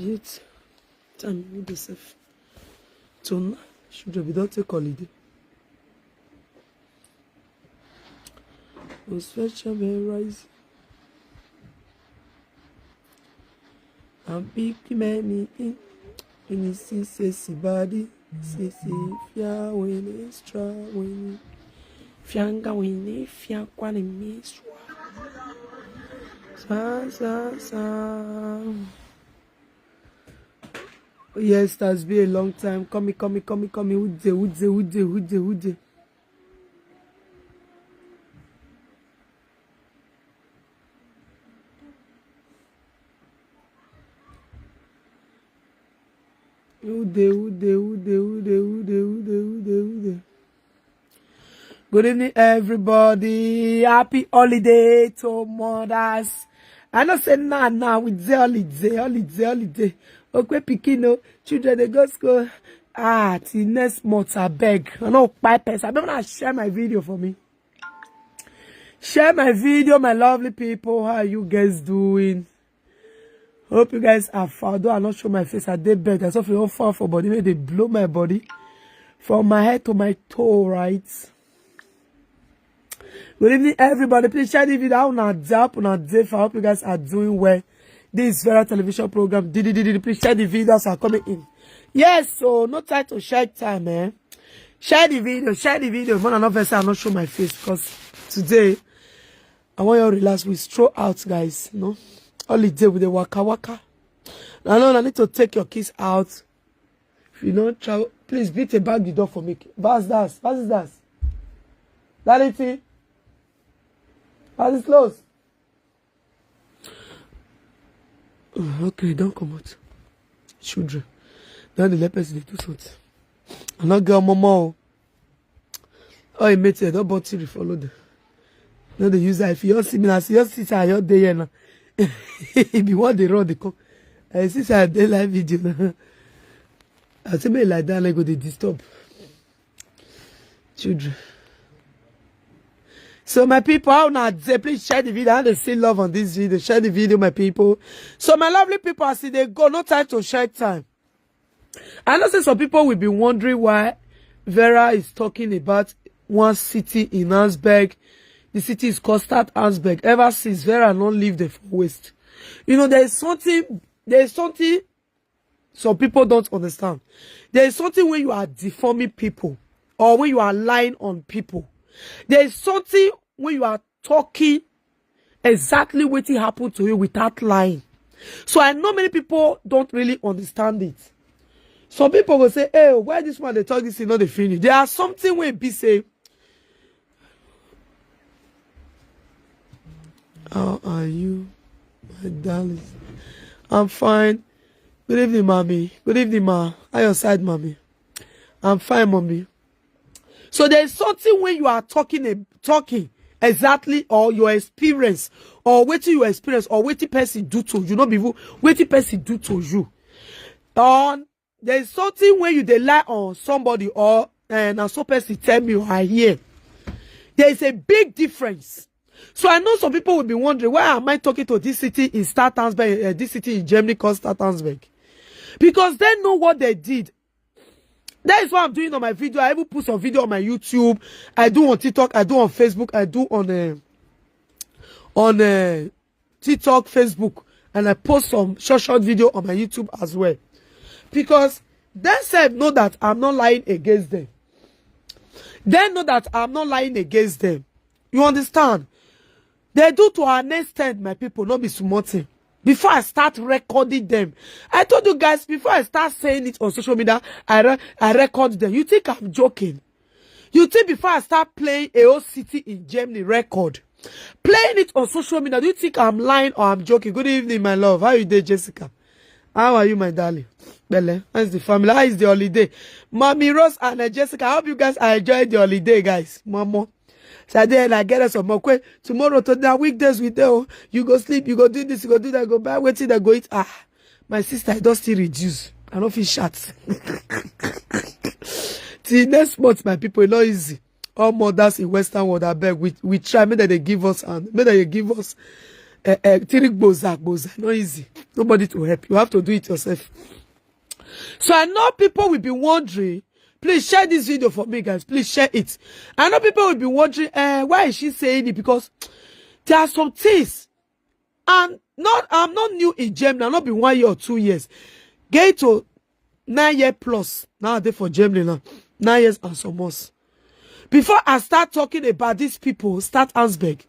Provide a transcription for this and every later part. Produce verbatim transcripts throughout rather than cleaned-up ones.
Eight. Time we dey safe. So now, children, we don take holiday. Oh, special man rise. And big many in, in the C C C body. C C fia when extra when fianga when fiankwan miswa. Sa, sa, sa. Yes, it has been a long time. Come, come, come, come. Ude, ude, ude, ude, ude. Ude, ude, ude, ude, ude, ude, ude, ude. Good evening, everybody. Happy holiday to mothers. I know say now, now we dey holiday, holiday, holiday. Okay, pikin o, children dey go school. Ah, till next month, I beg. I no buy person. I beg una share my video for me. Share my video, my lovely people. How are you guys doing? Hope you guys are fine. Although I not show my face, I dey bed. I suffer all far for body. Make they blow my body from my head to my toe, right? Good evening, everybody. Please share the video. How una dey, how una dey? I hope you guys are doing well. This is Vera Television Program. Did, did, did, did. Please share the videos are coming in. Yes, so no time to share time, eh? Share the video, share the video. When I not verse, I not show my face because today I want you to relax. We stroll out, guys. No, holiday with the waka waka. I know I need to take your kids out. If you don't travel, please beat a bag the door for me. Pass that, pass that. That it? Pass it close. Oh, okay, don't come out. Children. Now the lepers they do something. I not get mama. Oh, he made it. Don't bother to follow them. No, they use that. If you all see me, I see your sister, your day here now. If you want the road, they come. I see say I dey live video now. I say me like that, I go dey disturb children. So my people, how una dey? Please share the video. I want to see love on this video. Share the video, my people. So my lovely people, as they go, no time to share time. I know say some people will be wondering why Vera is talking about one city in Ansberg. The city is called Start Ansberg. Ever since, Vera not leave the for waste. You know, there is something, there is something some people don't understand. There is something when you are deforming people or when you are lying on people. There is something when you are talking exactly what happened to you without lying. So I know many people don't really understand it. Some people will say, "Hey, why this one they talk this is not the finish?" There are something wey be say, "How are you, my darling?" "I'm fine." "Good evening, mommy." "Good evening, ma." "How your side, mommy?" "I'm fine, mommy." So there is something when you are talking, eh, talking exactly, or your experience, or wetin you experience, or wetin person do to you, not be who, wetin person do to you. On there is something when you dey lie on somebody, or and na so person tell me or I hear. There is a big difference. So I know some people will be wondering, "Why am I talking to this city in Statansberg, uh, this city in Germany called Statansberg?" Because they know what they did. That is what I'm doing on my video. I even put some video on my YouTube. I do on TikTok. I do on Facebook. I do on uh, on uh, TikTok, Facebook, and I post some short, short video on my YouTube as well. Because they said know that I'm not lying against them. They know that I'm not lying against them. You understand? They do to an extent, my people, not be small thing. Before I start recording them, I told you guys, before I start saying it on social media, I re- I record them. You think I'm joking? You think before I start playing a whole city in Germany record, playing it on social media, do you think I'm lying or I'm joking? Good evening, my love. How you doing, Jessica? How are you, my darling? Belle, how is the family? How is the holiday? Mommy Rose and uh, Jessica, I hope you guys are enjoying the holiday, guys. Mama. So I did, I get us some more quick. Tomorrow, to the weekdays with them. You go sleep, you go do this, you go do that, go buy wetin dem go eat. Ah, my sister, I don still reduce. I no fit shout. Till next month, my people, e no easy. All mothers in Western world, I beg, we, we try, make dem dey give us hand, make dem dey give us uh, uh, three gboza gboza, no easy. Nobody to help. You have to do it yourself. So I know people will be wondering. Please share this video for me, guys. Please share it. I know people will be wondering, uh, why is she saying it? Because there are some things, and not I'm not new in Germany. I've not been one year or two years. Get to nine year plus now. They for Germany now. Nine years and some months. Before I start talking about these people, start Ansberg,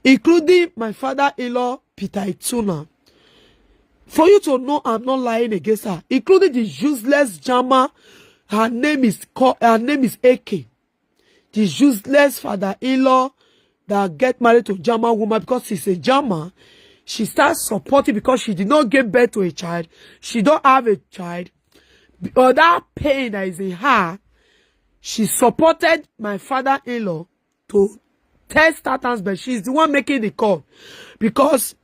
including my father-in-law Peter Ituna. For you to know, I'm not lying against her, including the useless Jama. Her name is called, her name is A K. The useless father-in-law that get married to Jama woman because she's a Jama. She starts supporting because she did not give birth to a child. She don't have a child. Or that pain that is in her, she supported my father-in-law to test statins, but she's the one making the call because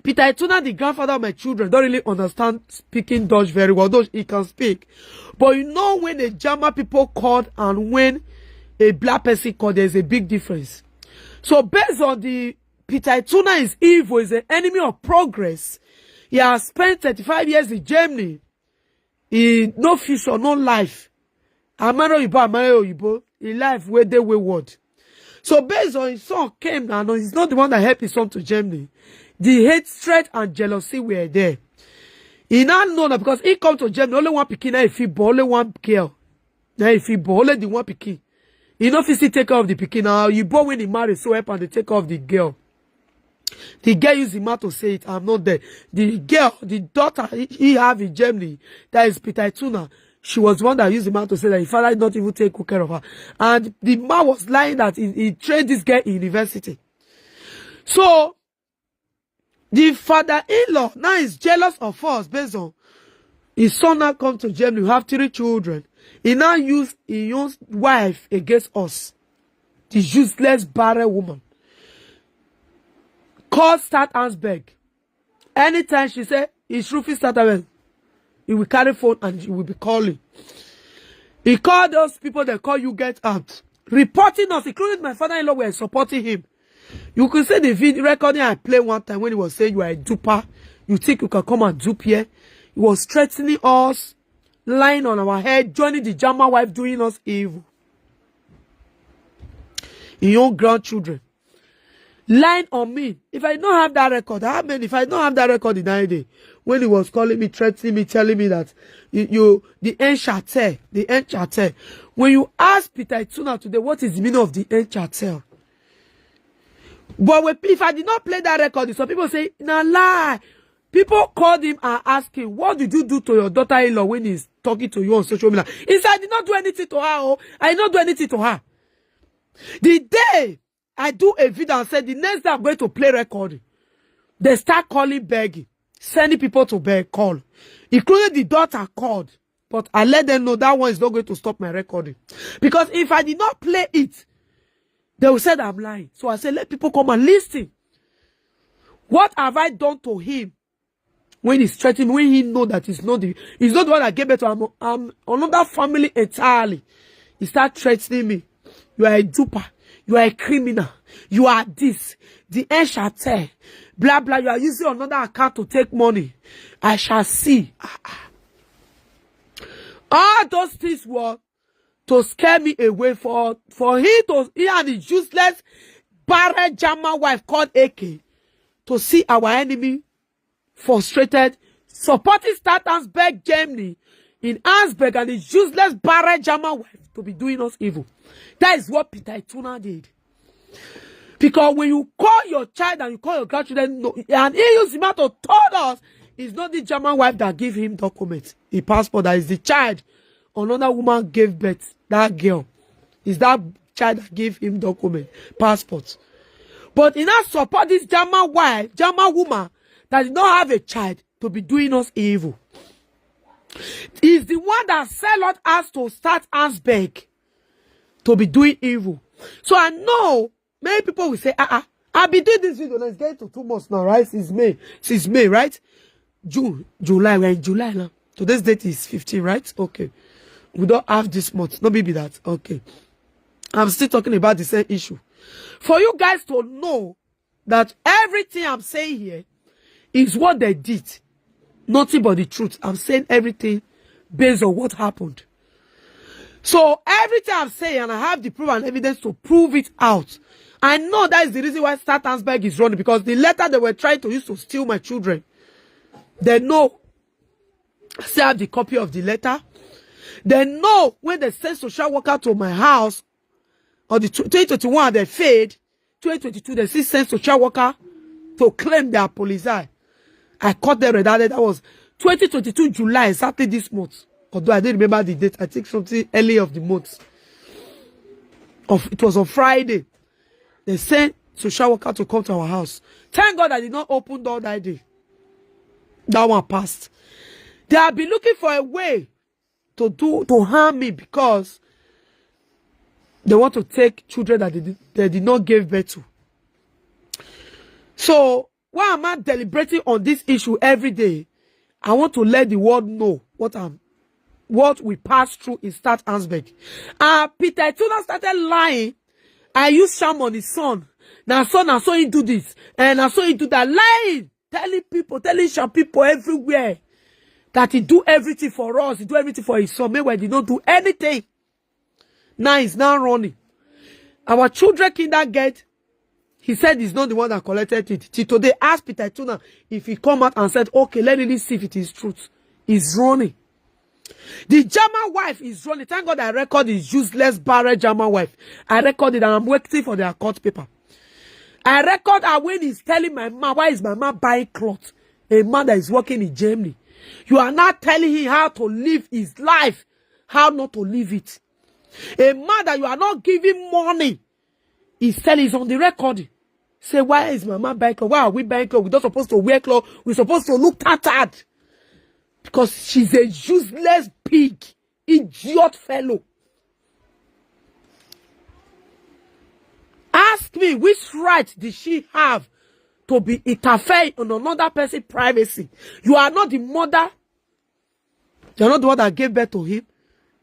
Peter Ituna, the grandfather of my children, don't really understand speaking Dutch very well, though he can speak. But you know, when the German people called and when a black person called, there's a big difference. So based on the Peter Ituna is evil, is an enemy of progress. He has spent thirty-five years in Germany. He no future, no life. Amara Oyibo, Amara Oyibo, in life where they wayward. So based on his son came now, no, he's not the one that helped his son to Germany. The hatred and jealousy were there. He now know that because he come to Germany, only one pikin, now if he born, only one girl. Now if he born, only the one pikin. He no fit still take care of the pikin. Now you born when he marry, so help and they take care of the girl. The girl use the mouth to say it, I'm not there. The girl, the daughter he, he have in Germany, that is Peter Ituna, she was the one that used the mouth to say that his father did not even take good care of her. And the man was lying that he, he trained this girl in university. So, the father-in-law now is jealous of us based on his son now come to Germany, we have three children. He now use his own wife against us. The useless barren woman. Call start Ansberg. Anytime she say, it's Rufi start Ansberg, he will carry phone and he will be calling. He called those people that call you get out. Reporting us, including my father-in-law, were supporting him. You can see the video recording I play one time when he was saying, you are a duper. You think you can come and dupe here? He was threatening us, lying on our head, joining the German wife, doing us evil. Your own grandchildren. Lying on me. If I don't have that record, I mean, if I don't have that record in that day, when he was calling me, threatening me, telling me that you, you the Enchate, the Enchate. When you ask Peter Ituna today, what is the meaning of the Enchate? But if I did not play that record, some people say, na lie. People called him and asked him, what did you do to your daughter-in-law when he's talking to you on social media? He said, I did not do anything to her. Oh, I did not do anything to her. The day I do a video and said, the next day I'm going to play record, they start calling, begging, sending people to beg, call, including the daughter called. But I let them know that one is not going to stop my recording. Because if I did not play it, they will say that I'm lying. So I said, let people come and listen. What have I done to him? When he's threatening, when he know that he's not the, he's not the one that gave birth to him, I'm another family entirely. He start threatening me. You are a duper. You are a criminal. You are this. The end shall tell. Blah, blah. You are using another account to take money. I shall see. Ah, ah. All those things were to scare me away for, for he to, he and his useless barren German wife called A K to see our enemy frustrated, supporting start Ansberg Germany in Ansberg and his useless barren German wife to be doing us evil. That is what Peter Ituna did. Because when you call your child and you call your grandchildren, no, and he used him out to told us, it's not the German wife that give him documents, a passport, that is the child. Another woman gave birth, that girl. Is that child that gave him document, passport. But he now support this German wife, German woman that did not have a child to be doing us evil. Is the one that sell us to start Ansberg to be doing evil. So I know many people will say, ah, ah, I've been doing this video. Let's get to two months now, right? Since May. Since May, right? June, July. We're in July now. Today's date is fifteen, right? Okay. We don't have this month. No, maybe that. Okay. I'm still talking about the same issue. For you guys to know, that everything I'm saying here is what they did. Nothing but the truth. I'm saying everything based on what happened. So everything I'm saying, and I have the proof and evidence to prove it out. I know that is the reason why Start Ansberg is running, because the letter they were trying to use to steal my children, they know. Still have the copy of the letter. They know when they sent social worker to my house on the tw- twenty twenty-one, they failed. twenty twenty-two, they still sent social worker to claim their police. I, I caught them red-handed. That was twenty twenty-two July, exactly this month. Although I didn't remember the date, I think something early of the month. Of it was on Friday. They sent social worker to come to our house. Thank God I did not open door that day. That one passed. They have been looking for a way to do to harm me because they want to take children that they did, they did not give birth to. So why am I deliberating on this issue every day? I want to let the world know what I'm what we pass through in Start Ansberg. Uh, Peter Ituna started lying. I use sham on his son. Now so now so he do this and now so he do that, lying, telling people, telling some people everywhere that he do everything for us, he do everything for his son. Meanwhile, he did not do anything. Now he's now running. Our children kindergarten, he said he's not the one that collected it. Till today, ask Peter Ituna if he come out and said, "Okay, let me see if it is truth." He's running. The German wife is running. Thank God I record his useless, barren German wife. I record it and I'm waiting for their court paper. I record her when he's telling my mom, "Why is my mom buying clothes?" A man that is working in Germany. You are not telling him how to live his life, how not to live it. A man that you are not giving money, he's telling, he's on the record. Say, "Why is my mom buying clothes? Why are we buying clothes? We're not supposed to wear clothes. We're supposed to look tattered." Because she's a useless pig, idiot fellow. Ask me, which right did she have to be interfering in another person's privacy? You are not the mother. You're not the one that gave birth to him.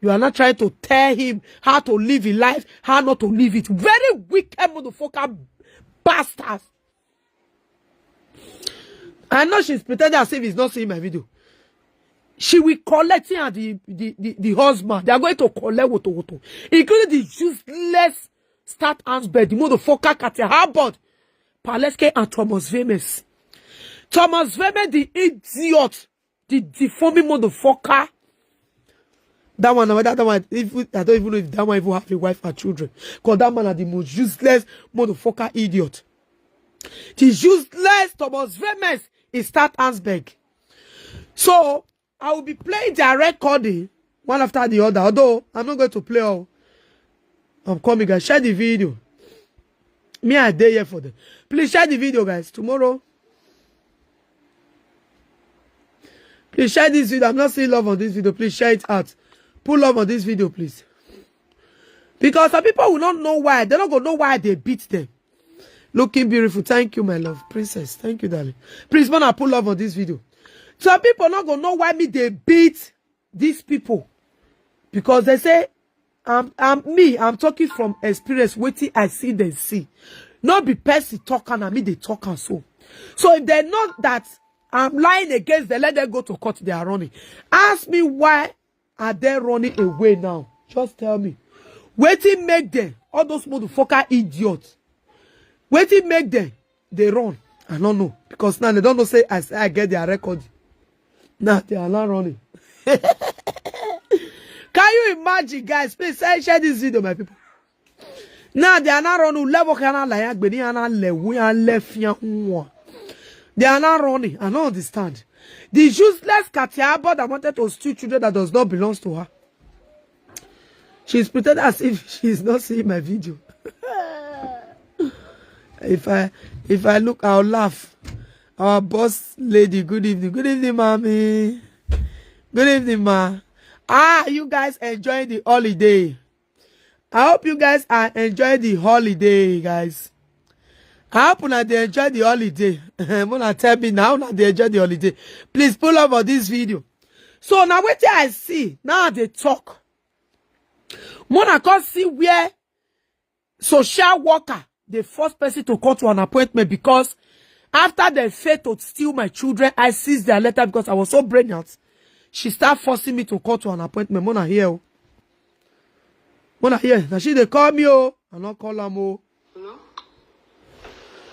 You are not trying to tell him how to live his life, how not to live it. Very wicked motherfucker bastards. I know she's pretending as if he's not seeing my video. She will collect him and the, the, the, the husband. They are going to collect woto woto, including the useless Start Ansberg, the motherfucker Katya Harbord, Paleske and Thomas Vemes. Thomas Vemes, the idiot, the deforming motherfucker. That one, that, that one, if, I don't even know if that one even have a wife and children. Because that man are the most useless motherfucker idiot. The useless Thomas Vemes is Start Ansberg. So I will be playing their recording one after the other. Although I'm not going to play all. I'm coming, guys. Share the video. Me, I dare here for them. Please share the video, guys. Tomorrow. Please share this video. I'm not seeing love on this video. Please share it out. Put love on this video, please. Because some people will not know why. They don't go know why they beat them. Looking beautiful. Thank you, my love. Princess. Thank you, darling. Please, man, I put love on this video. Some people not gonna know why me they beat these people. Because they say, I'm, I'm me, I'm talking from experience, wetin I see, they see. Not be person talking and me, they talk and so. So if they know that I'm lying against them, let them go to court, they are running. Ask me why are they running away now? Just tell me. Wetin make them, all those motherfucker idiots? Wetin make them, they run? I don't know. Because now they don't know say I, say I get their record. Now they are not running. Can you imagine, guys? Please share, share this video, my people. Now they are not running. Level can I lie? Agbeni ana lewu ya lefia nwa. They are not running. I don't understand. The useless Katia Abba that wanted to steal children that does not belong to her. She's pretending as if she's not seeing my video. If I, if I look, I'll laugh. Our boss lady, good evening. Good evening, mommy. Good evening, ma. Ah, you guys enjoy the holiday. I hope you guys are enjoying the holiday, guys. I hope una dey enjoy the holiday. Mona tell me now, una dey enjoy the holiday. Please pull up on this video. So now wetin I see, now they talk. Mona come see where social worker the first person to call to an appointment because after they failed to steal my children, I seized their letter because I was so brilliant. She started forcing me to call to an appointment. Mona here. Oh. Mona here. Now she they call me. Oh, I not call them. Oh. Hello?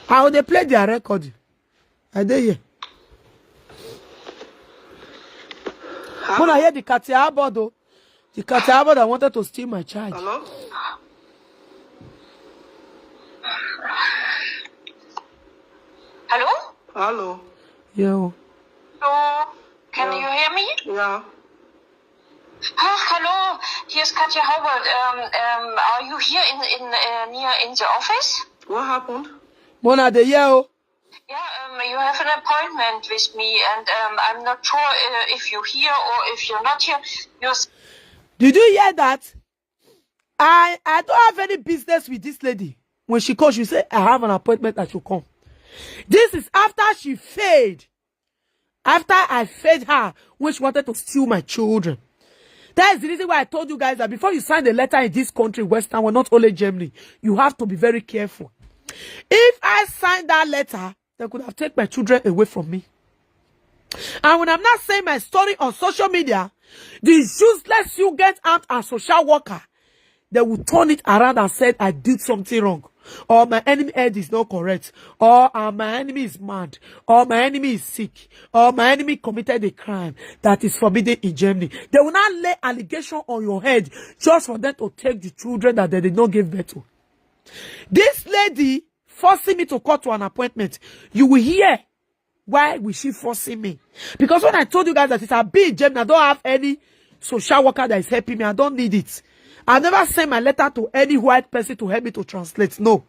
How they play their record? I dey here. When I hear the Katia Abodo, the Katia Abodo wanted to steal my child. Hello? Hello? Hello? Yo. Hello? Can you hear me? Yeah. Ah, hello, here's Katja Howard. Um, um, are you here in, in uh, near in the office? What happened? Mona de Yeo. Yeah, um, you have an appointment with me, and um, I'm not sure uh, if you're here or if you're not here. You're... Did you hear that? I I don't have any business with this lady. When she calls, you say I have an appointment that you come. This is after she failed. After I failed her when she wanted to steal my children. That is the reason why I told you guys that before you sign the letter in this country, Western world, not only Germany, you have to be very careful. If I sign that letter, they could have taken my children away from me. And when I'm not saying my story on social media, the useless you get out as social worker, they will turn it around and said I did something wrong. Or my enemy head is not correct. Or uh, my enemy is mad. Or my enemy is sick. Or my enemy committed a crime that is forbidden in Germany. They will not lay allegation on your head just for them to take the children that they did not give birth to. This lady forcing me to call to an appointment. You will hear why will she forcing me? Because when I told you guys that it's a big gem, I don't have any social worker that is helping me. I don't need it. I never send my letter to any white person to help me to translate. No.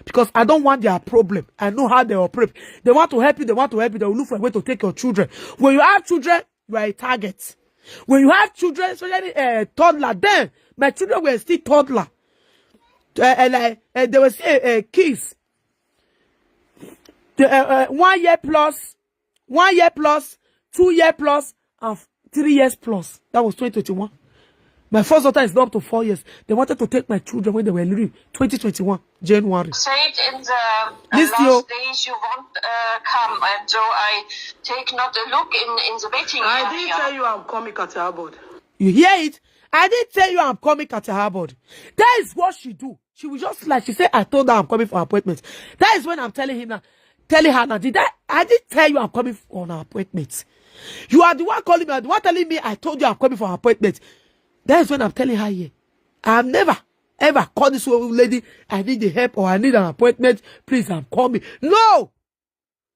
Because I don't want their problem. I know how they operate. They want to help you. They want to help you. They will look for a way to take your children. When you have children, you are a target. When you have children, especially a uh, toddler, then my children were still toddler. Uh, uh, like, uh, they were still uh, kids. The, uh, uh, one year plus, one year plus, two year plus, and three years plus. That was twenty twenty-one. My first daughter is now up to four years. They wanted to take my children when they were little. twenty twenty-one, January. Said in the uh, last days you won't uh, come, and so I take not a look in, in the waiting area. I didn't tell you I'm coming, Katia Abodo. You hear it? I didn't tell you I'm coming, Katia Abodo. That is what she do. She was just like she said, I told her I'm coming for appointment. That is when I'm telling him now. Telling her now, did I I did tell you I'm coming on an appointment. You are the one calling me, you are the one telling me I told you I'm coming for an appointment. That is when I'm telling her here. I've never ever called this old lady, I need the help or I need an appointment. Please, I'm coming. No!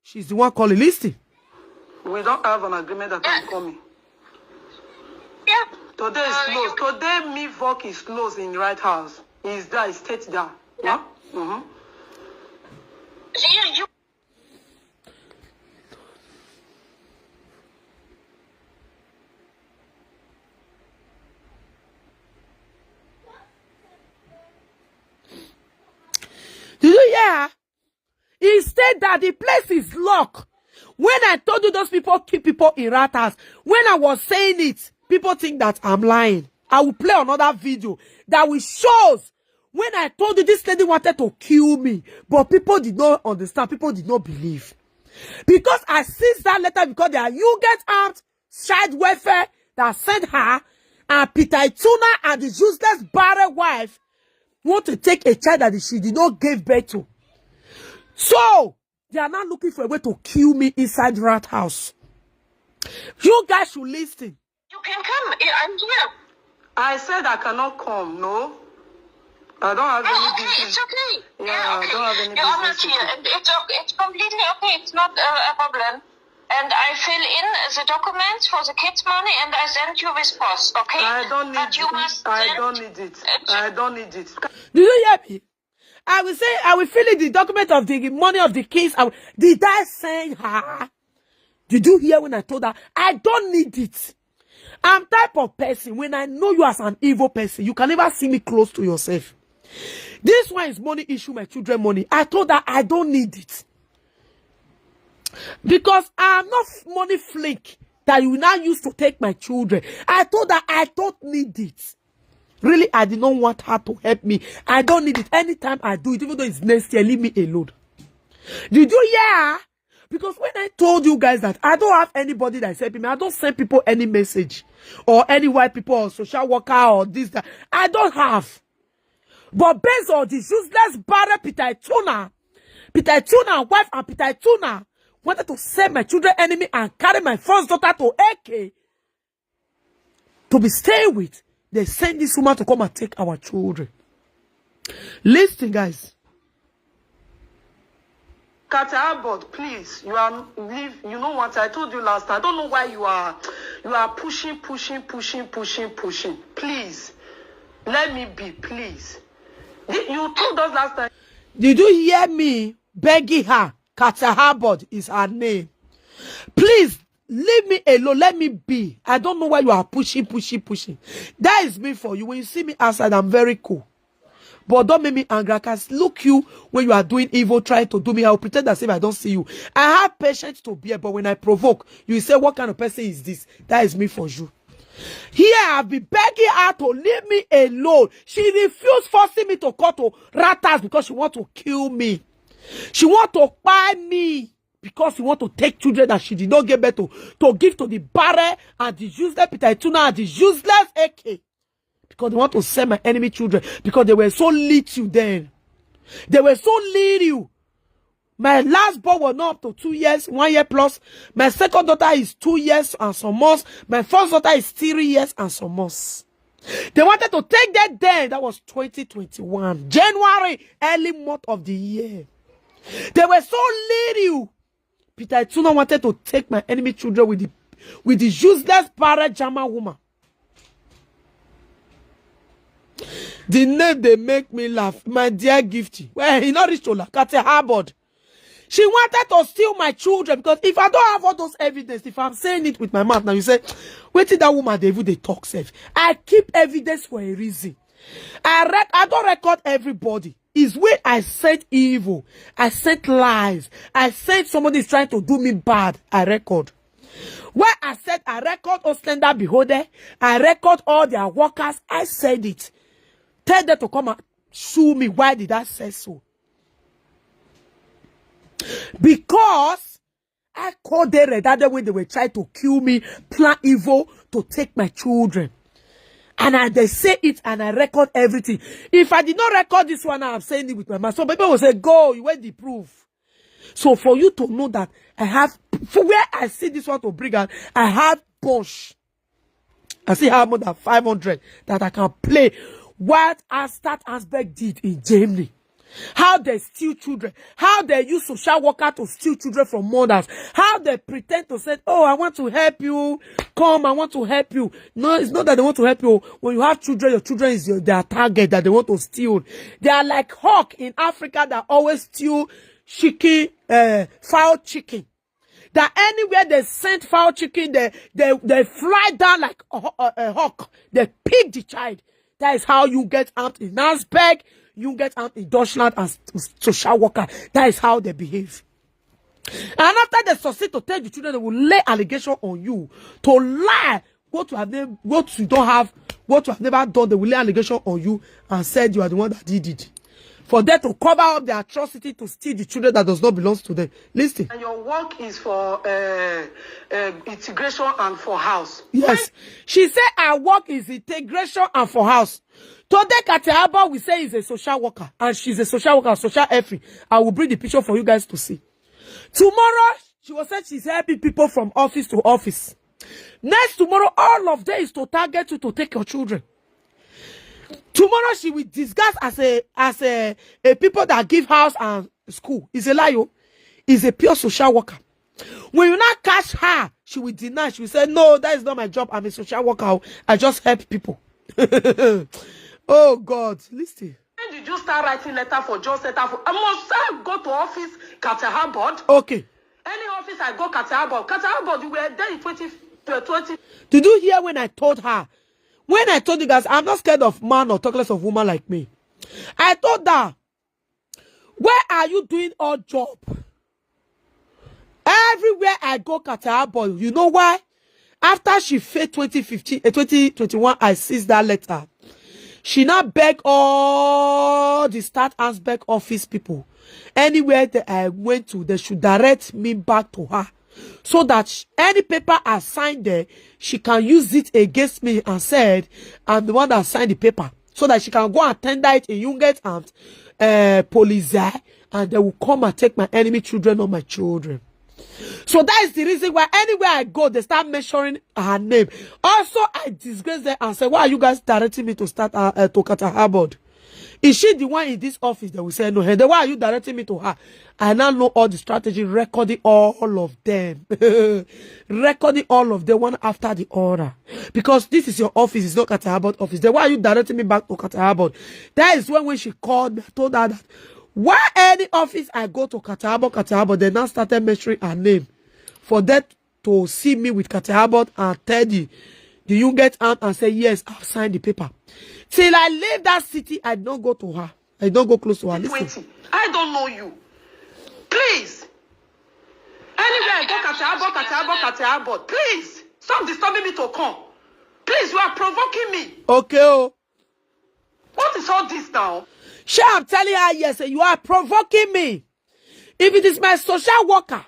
She's the one calling. Listen. We don't have an agreement that I'm coming. Yeah. Today is uh, closed. You... Today, me work is closed in the right house. Is there, state there. Yeah. Mm-hmm. You, you... Did you hear? He said that the place is locked. When I told you those people keep people in rat house, when I was saying it, people think that I'm lying. I will play another video that will shows when I told you this lady wanted to kill me, but people did not understand, people did not believe. Because I seized that letter because they are you get out child welfare that sent her and Peter Ituna and the useless barren wife want to take a child that she did not give birth to. So they are now looking for a way to kill me inside rat house. You guys should listen. You can come. I'm here. I said I cannot come. No, I don't have oh, any okay, business. It's okay. Yeah, yeah okay. I don't have any You're business. You're not here. It's, okay. It's completely okay. It's not a, a problem. And I fill in the documents for the kids' money and I send you with post, okay? I don't need but you must I don't need it. I don't need it. Do you hear me? I will say I will fill in the document of the money of the kids. Will, did I send her? Did you hear when I told her? I don't need it. I'm type of person when I know you as an evil person, you can never see me close to yourself. This one is money issue, my children money. I told her I don't need it. Because I'm not money flink that you now use to take my children. I told her I don't need it. Really, I did not want her to help me. I don't need it. Anytime I do it, even though it's next year, leave me alone. Did you hear? Because when I told you guys that I don't have anybody that is helping me, I don't send people any message or any white people or social worker or this, that. I don't have. But based on the useless barren Peter Ituna, Peter Ituna wife and Peter Ituna wanted to send my children enemy and carry my first daughter to A K to be staying with. They send this woman to come and take our children. Listen, guys. Kata Abbott, please, you are leave. You know what I told you last time. I don't know why you are you are pushing, pushing, pushing, pushing, pushing. Please, let me be, please. You told us last time. Did you hear me begging her? Kata Abbott is her name. Please leave me alone. Let me be. I don't know why you are pushing, pushing, pushing. That is me for you. When you see me outside, I'm very cool. But don't make me angry. I can look you when you are doing evil, trying to do me. I will pretend as if I don't see you. I have patience to bear, but when I provoke, you say, "What kind of person is this?" That is me for you. Here, I've been begging her to leave me alone. She refused forcing me to call to Ratas because she want to kill me. She want to buy me because she want to take children that she did not give birth to, to give to the barren and the useless Peter Ituna and the useless A K. Because they want to sell my enemy children. Because they were so little then. They were so little. My last born was not up to two years, one year plus. My second daughter is two years and some months. My first daughter is three years and some months. They wanted to take that then. That was twenty twenty-one, January, early month of the year. They were so little. Peter Ituna wanted to take my enemy children with the with the useless barren German woman. The name they make me laugh, my dear Gifty. Well, he not reach Ola, Kate Harbord. She wanted to steal my children because if I don't have all those evidence, if I'm saying it with my mouth now, you say, "Wait till that woman they even they talk safe." I keep evidence for a reason. I rec- I don't record everybody. Is when I sent evil, I sent lies, I sent somebody is trying to do me bad. I record. Where I said I record Ostender Beholder, I record all their workers. I said it. Tell them to come and sue me. Why did I say so? Because I called them red that day when they were trying to kill me, plan evil to take my children. And I they say it and I record everything. If I did not record this one, I'm saying it with my mouth. So people will say, "Go, you went the proof." So for you to know that I have, for where I see this one to bring out, I have bunch. I see how more than five hundred that I can play. What Astat Asberg did in Germany. How they steal children. How they use social worker to steal children from mothers. How they pretend to say, "Oh, I want to help you. Come, I want to help you." No, it's not that they want to help you. When you have children, your children is your, their target that they want to steal. They are like hawk in Africa that always steal chicken, uh, fowl chicken. That anywhere they send fowl chicken, they they they fly down like a, a, a hawk. They pick the child. That is how you get out in Nasberg, you get out in Deutschland as social worker. That is how they behave. And after they succeed to take the children, they will lay allegation on you to lie. What you have never, what you don't have, what you have never done, they will lay allegation on you and said you are the one that did it. For them to cover up the atrocity to steal the children that does not belong to them. Listen. And your work is for uh, uh, integration and for house. Yes. She said her work is integration and for house. Today, Katia Abba will say is a social worker, and she's a social worker, social effort. I will bring the picture for you guys to see. Tomorrow, she will say she's helping people from office to office. Next tomorrow, all of them is to target you to take your children. Tomorrow, she will disguise as a as a, a people that give house and school. Is a lie, oh. Is a pure social worker. When you not catch her, she will deny. She will say, "No, that is not my job. I'm a social worker. I just help people." Oh God, listen. When did you start writing letter for job center? For I must I go to office, Carter Harbord. Okay. Any office I go, Carter Harbord. Carter Harbord, you were there in twenty twenty. Did you hear when I told her? When I told you guys, I'm not scared of man or talk less of woman like me. I told her, "Where are you doing odd job?" Everywhere I go, Carter Harbord. You know why? After she failed twenty fifteen, uh, twenty twenty-one, I seized that letter. She now beg all the Start Asberg office people. Anywhere that I went to, they should direct me back to her, so that sh- any paper I signed there, she can use it against me and said, "I'm the one that signed the paper," so that she can go and tender it in Jugendamt, uh, police, and they will come and take my enemy children or my children. So that is the reason why anywhere I go, they start mentioning her name. Also, I disgrace them and say, "Why are you guys directing me to start uh, uh, to Carter Harbor? Is she the one in this office?" They will say, "No." "Hey, then why are you directing me to her?" I now know all the strategy, recording all of them. Recording all of them one after the other. Because this is your office, it's not Carter Harbor office. Then why are you directing me back to Carter Harbor? That is when, when she called me, I told her that why any office I go to Carter Harbor, Carter Harbor, they now started mentioning her name for that to see me with Carter Harbor and tell the, the Jugendamt and say, "Yes, I've signed the paper." Till I leave that city, I don't go to her. I don't go close to her. Listen. Twenty. I don't know you. Please. Anywhere I go, Carter Harbor, Carter Harbor, Carter Harbor. Please. Stop disturbing me to come. Please, you are provoking me. Okay, oh. What is all this now? Sure, I'm telling her, "Yes, you are provoking me." If it is my social worker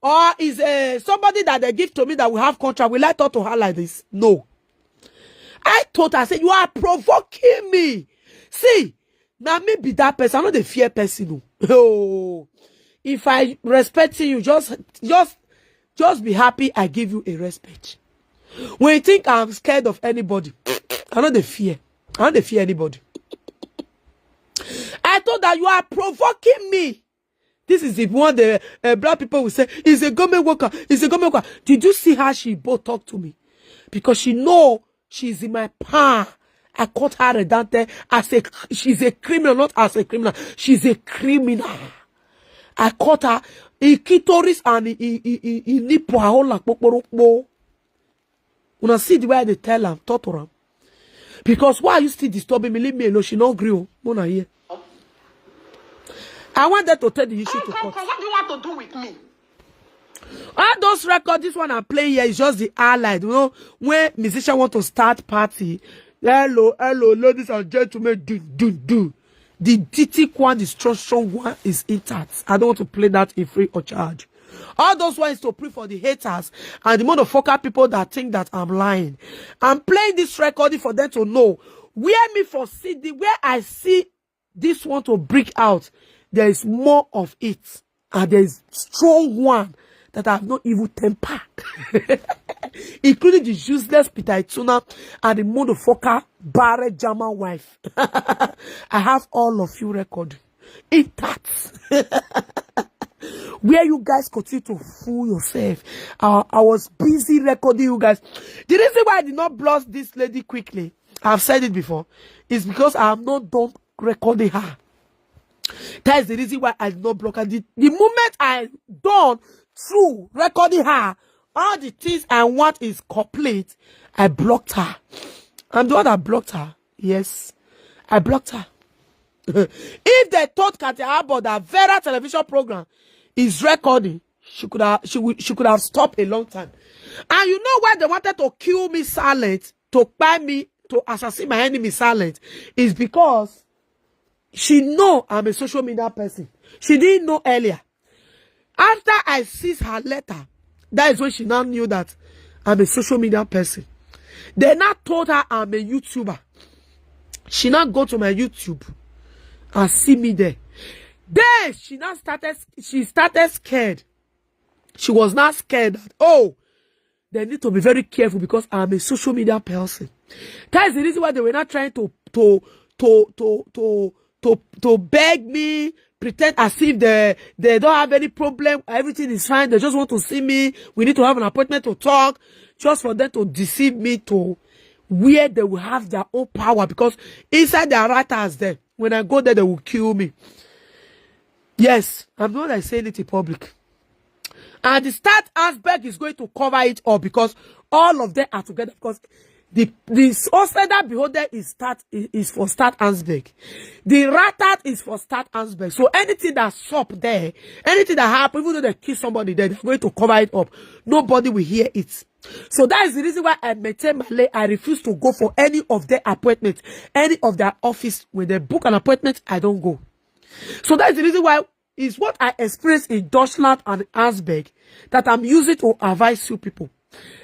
or is uh, somebody that they give to me that we have contract, will I talk to her like this? No. I told her, I said, "You are provoking me." See, now me be that person. I know the fear person. Oh. Oh, if I respect you, just just just be happy I give you a respect. When you think I'm scared of anybody, I know the fear. I know the fear anybody. I told her, "You are provoking me." This is the one the uh, black people will say, "Is a government worker. Is a government worker." Did you see how she both talk to me? Because she know she's in my power. I caught her redante as a she's a criminal, not as a criminal. She's a criminal. I caught her. Ikitoris and i- i- i- i- inipo ahola kpokporokpo. Una see the way they tell am, torture am. Because why are you still disturbing me? Leave me alone. She no gree o. Mona here. I want them to take the issue to court. Come, come, what do you want to do with me? All those records, this one I'm playing here is just the highlight. You know, when musician want to start party, "Hello, hello, ladies and gentlemen, do, do, do." The Diddy Kwan, the strong, strong one is intact. I don't want to play that in free or charge. All those ones to prove for the haters and the motherfucker people that think that I'm lying. I'm playing this recording for them to know where me for see the where I see this one to break out. There is more of it, and there is strong one that I have not even tempered, including the useless Peter Ituna and the motherfucker Barre German wife. I have all of you record intact. Where you guys continue to fool yourself. I, I was busy recording you guys. The reason why I did not block this lady quickly, I've said it before, is because I have not done recording her. That is the reason why I did not block her. The, the moment I done through recording her, all the things I want is complete. I blocked her. I'm the one that blocked her. Yes, I blocked her. If they told Carter Harbor that Vera television program is recording, she could have she would she could have stopped a long time. And you know why they wanted to kill me silent, to buy me, to assassin my enemy silent, is because she know I'm a social media person. She didn't know earlier. After I seized her letter, that is when she now knew that I'm a social media person. They now told her I'm a YouTuber. She now go to my YouTube and see me there. Then she now started she started scared. She was now scared that, oh, they need to be very careful because I'm a social media person. That is the reason why they were not trying to to to to to to to beg me, pretend as if they they don't have any problem, everything is fine. They just want to see me. We need to have an appointment to talk, just for them to deceive me to where they will have their own power, because inside their writers there, when I go there, they will kill me. Yes, I'm not like saying it in public. And the Start Asberg is going to cover it up because all of them are together. Because The the suspect that behold there is start is for Start Ansberg. The ratat is for Start Ansberg. So anything that sup there, anything that happen, even though they kill somebody there, they're going to cover it up. Nobody will hear it. So that is the reason why I maintain my lay. I refuse to go for any of their appointments, any of their office. When they book an appointment, I don't go. So that is the reason why is what I experienced in Dutchland and Ansberg that I'm using to advise you people.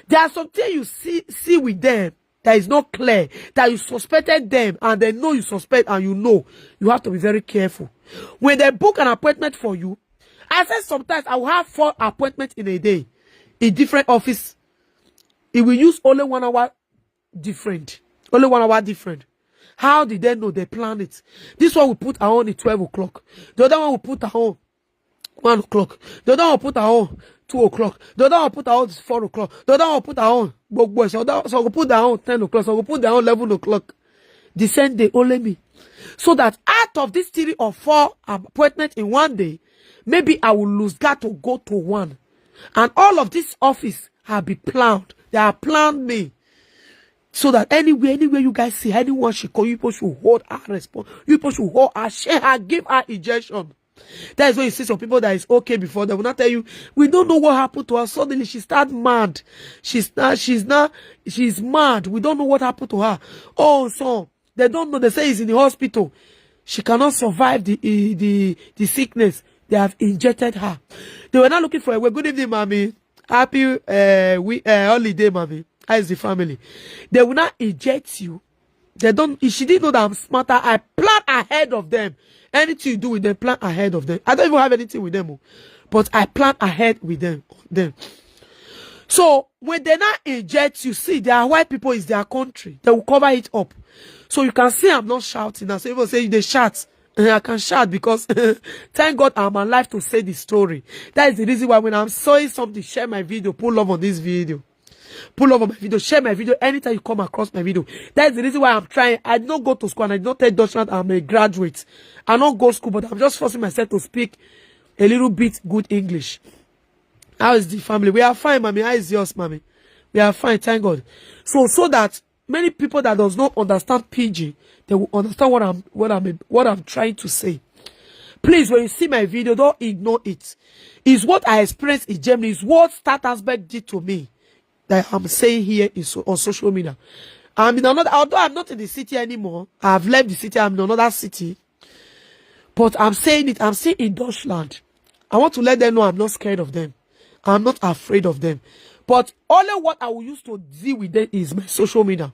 There are some things you see see with them that is not clear, that you suspected them, and they know you suspect, and you know you have to be very careful. When they book an appointment for you, I said sometimes I will have four appointments in a day in different office. It will use only one hour different. Only one hour different. How did they know they plan it? This one will put her on at twelve o'clock. The other one will put her on one o'clock. The other one will put her on two o'clock. The other one will put her on four o'clock. The other one will put her on. But boy, so that so will put her on ten o'clock. So will put her on eleven o'clock. The same day, only me. So that out of these three or four appointments in one day, maybe I will lose God to go to one. And all of this office have been planned. They have planned me. So that anywhere, anywhere you guys see anyone she call, you people should hold her response. You people should hold her, share her, give her injection. That is when you see some people that is okay before, they will not tell you, we don't know what happened to her. Suddenly she start mad. She's not, she's not, she's mad. We don't know what happened to her. Oh, so they don't know. They say he's in the hospital. She cannot survive the eh, the the sickness. They have injected her. They were not looking for a way. Good evening, mommy. Happy uh, we uh, holiday, mommy. How is the family? They will not inject you. They don't. She didn't know that I'm smarter. I plan ahead of them. Anything you do with them, plan ahead of them. I don't even have anything with them, oh, but I plan ahead with them. Them. So when they not inject you, see, they are white people. Is their country. They will cover it up. So you can see I'm not shouting. Now, so people say they shout. Eh, I can shout because thank God I'm alive to say the story. That is the reason why when I'm saying something, share my video, pull love on this video. Pull love on my video, share my video anytime you come across my video. That is the reason why I'm trying. I did not go to school and I did not tell Dutchland I'm a graduate. I not go school, but I'm just forcing myself to speak a little bit good English. How is the family? We are fine, mommy. How is yours, mommy? We are fine, thank God. So, so that many people that does not understand P G, they will understand what I'm what I'm what I'm trying to say. Please, when you see my video, don't ignore it. Is what I experienced in Germany, is what Start Ansberg did to me that I'm saying here is on social media. I'm in another, although I'm not in the city anymore, I've left the city, I'm in another city. But I'm saying it, I'm still in Dutchland. I want to let them know I'm not scared of them. I'm not afraid of them. But only what I will use to deal with them is my social media.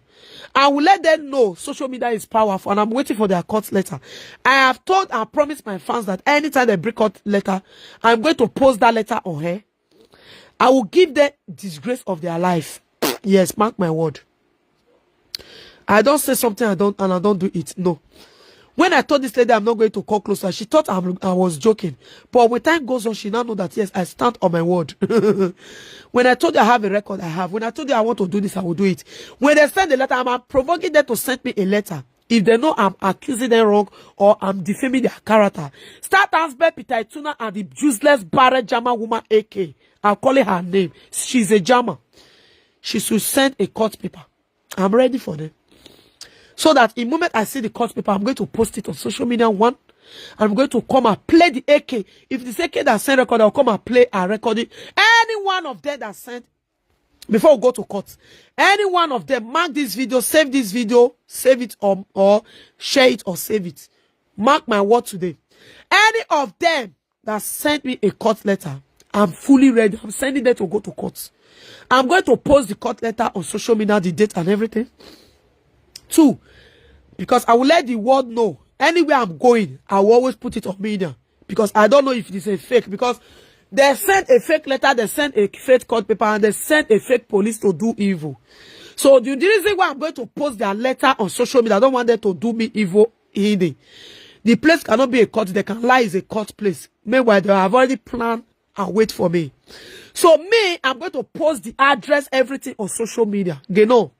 I will let them know social media is powerful, and I'm waiting for their court letter. I have told and promised my fans that anytime they bring court letter, I'm going to post that letter on her. I will give them disgrace of their life. Yes, mark my word. I don't say something I don't and I don't do it. No. When I told this lady I'm not going to call closer, she thought I'm, I was joking. But when time goes on, she now know that yes, I stand on my word. When I told you I have a record, I have. When I told you I want to do this, I will do it. When they send a letter, I'm provoking them to send me a letter. If they know I'm accusing them wrong or I'm defaming their character, Start Ansberg, Peter Ituna, and the useless barren German woman A K. I'm calling her name. She's a German. She should send a court paper. I'm ready for them. So that in moment I see the court paper, I'm going to post it on social media. One, I'm going to come and play the A K. If it's A K that sent record, I'll come and play and record it. Any one of them that sent, before we go to court, any one of them, mark this video, save this video, save it or, or share it or save it. Mark my word today. Any of them that sent me a court letter, I'm fully ready. I'm sending them to go to court. I'm going to post the court letter on social media, the date and everything. Two, because I will let the world know. Anywhere I'm going, I will always put it on media. Because I don't know if it is a fake. Because they sent a fake letter, they sent a fake court paper, and they sent a fake police to do evil. So the, the reason why I'm going to post their letter on social media, I don't want them to do me evil hidden. The place cannot be a court. They can lie is a court place. Meanwhile, they have already planned and wait for me. So me, I'm going to post the address, everything on social media. You know,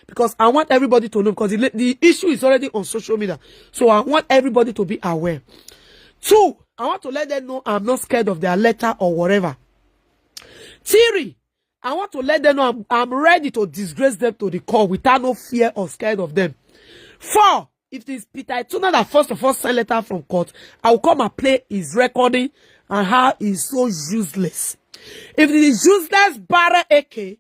because I want everybody to know, because the, the issue is already on social media. So I want everybody to be aware. Two, I want to let them know I'm not scared of their letter or whatever. Three, I want to let them know I'm, I'm ready to disgrace them to the core without no fear or scared of them. Four, if it is Peter Ituna that first of all send letter from court, I will come and play his recording and how he's so useless. If it is useless Barra A K,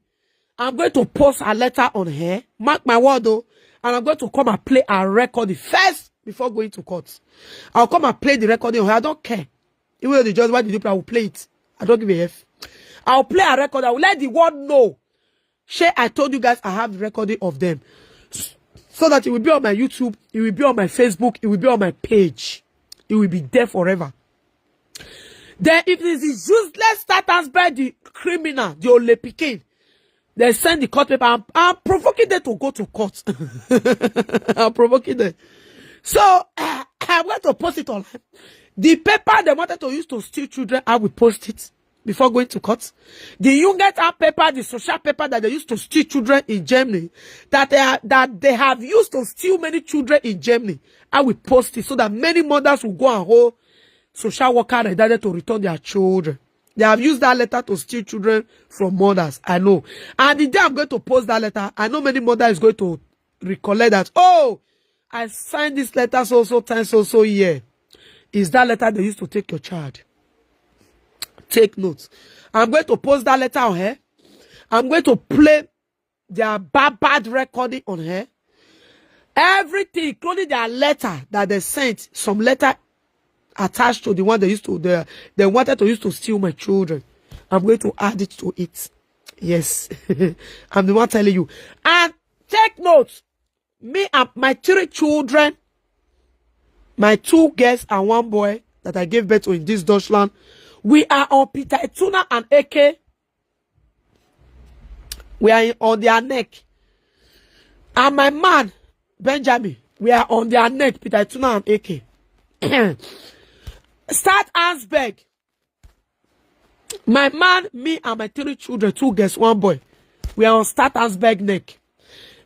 I'm going to post a letter on her. Mark my word, though. And I'm going to come and play a recording first before going to court. I'll come and play the recording on her. I don't care. Even though the judge, why did you play? I will play it. I don't give a F. I'll play a record. I will let the world know. Shey I told you guys I have the recording of them. S- So that it will be on my YouTube, it will be on my Facebook, it will be on my page. It will be there forever. Then if it is useless Satan's by the criminal, the only picking, they send the court paper. I'm, I'm provoking them to go to court. I'm provoking them. So I'm going to post it online. The paper they wanted to use to steal children, I will post it before going to court. The Jugendamt paper, the social paper that they used to steal children in Germany, that they are, that they have used to steal many children in Germany, I will post it so that many mothers will go and hold social worker ready to return their children. They have used that letter to steal children from mothers. I know. And the day I'm going to post that letter, I know many mothers is going to recollect that, oh, I signed this letter so so time so so year. Is that letter they used to take your child? Take note. I'm going to post that letter on her. I'm going to play their bad bad recording on her. Everything, including their letter that they sent, some letter attached to the one they used to they, they wanted to use to steal my children. I'm going to add it to it. Yes. I'm the one telling you. And take note, me and my three children, my two girls and one boy that I gave birth to in this Dutchland, we are on Peter Ituna and A K. We are in, on their neck. And my man, Benjamin, we are on their neck, Peter Ituna and A K. Start Ansberg. My man, me, and my three children, two girls, one boy, we are on Start Ansberg neck.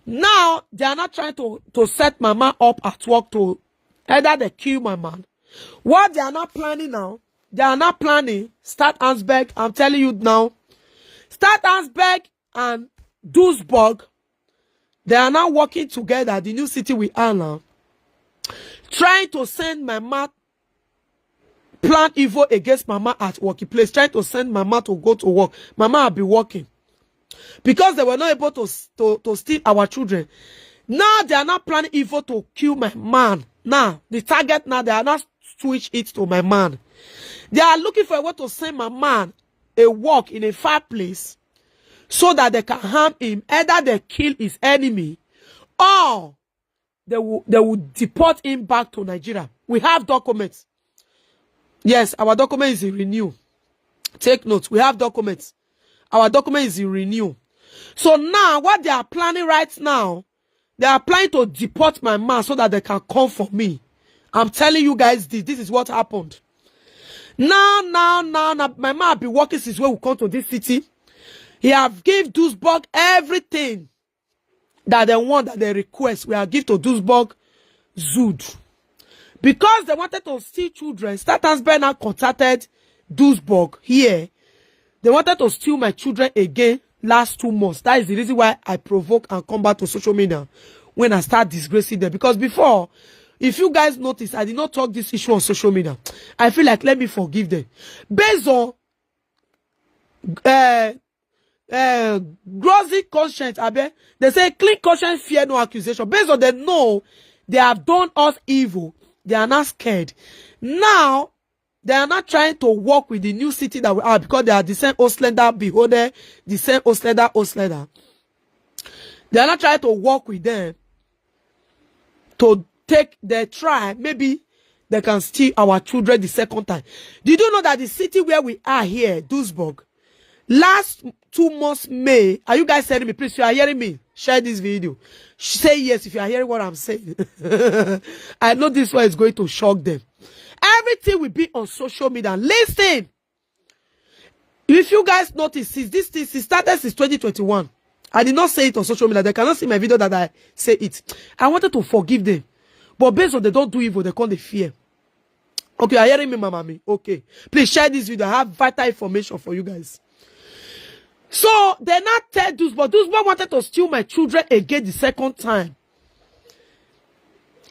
Now, they are not trying to, to set my man up at work to either they kill my man. What they are not planning now, they are not planning Start Ansberg. I'm telling you now, Start Ansberg and Duisburg, they are now working together. The new city we are now, trying to send my man plan evil against mama at working place, trying to send mama to go to work. Mama have been working because they were not able to s- to, to steal our children. Now they are not planning evil to kill my man. Now the target now they are not switch it to my man. They are looking for a way to send my man a work in a far place so that they can harm him. Either they kill his enemy or they will they will deport him back to Nigeria. We have documents. Yes, our document is in renew. Take note, we have documents. Our document is in renew. So now, what they are planning right now, they are planning to deport my man so that they can come for me. I'm telling you guys this. This is what happened. Now, now, now, now, my man have been working since when we come to this city. He have give Duisburg everything that they want, that they request. We have give to Duisburg Zud. Because they wanted to steal children, Statans Bernard contacted Duisburg here. They wanted to steal my children again last two months. That is the reason why I provoke and come back to social media when I start disgracing them. Because before, if you guys notice, I did not talk this issue on social media. I feel like let me forgive them. Based on uh, uh, grossing conscience, Abe, they say clean conscience fear no accusation. Based on they know they have done us evil, they are not scared. Now, they are not trying to work with the new city that we are because they are the same Oslender, beholder, the same Oslender, Oslender. They are not trying to work with them to take their try. Maybe they can steal our children the second time. Did you know that the city where we are here, Duisburg, last two months May, are you guys hearing me? Please, if you are hearing me, share this video. Say yes if you are hearing what I'm saying. I know this one is going to shock them. Everything will be on social media. Listen, if you guys notice, since this thing since started since twenty twenty-one, I did not say it on social media. They cannot see my video that I say it. I wanted to forgive them, but based on they don't do evil, they call the fear. Okay, are you hearing me, Mama? Me? Okay. Please share this video. I have vital information for you guys. So they now tell Dusbo, Dusbo wanted to steal my children again the second time.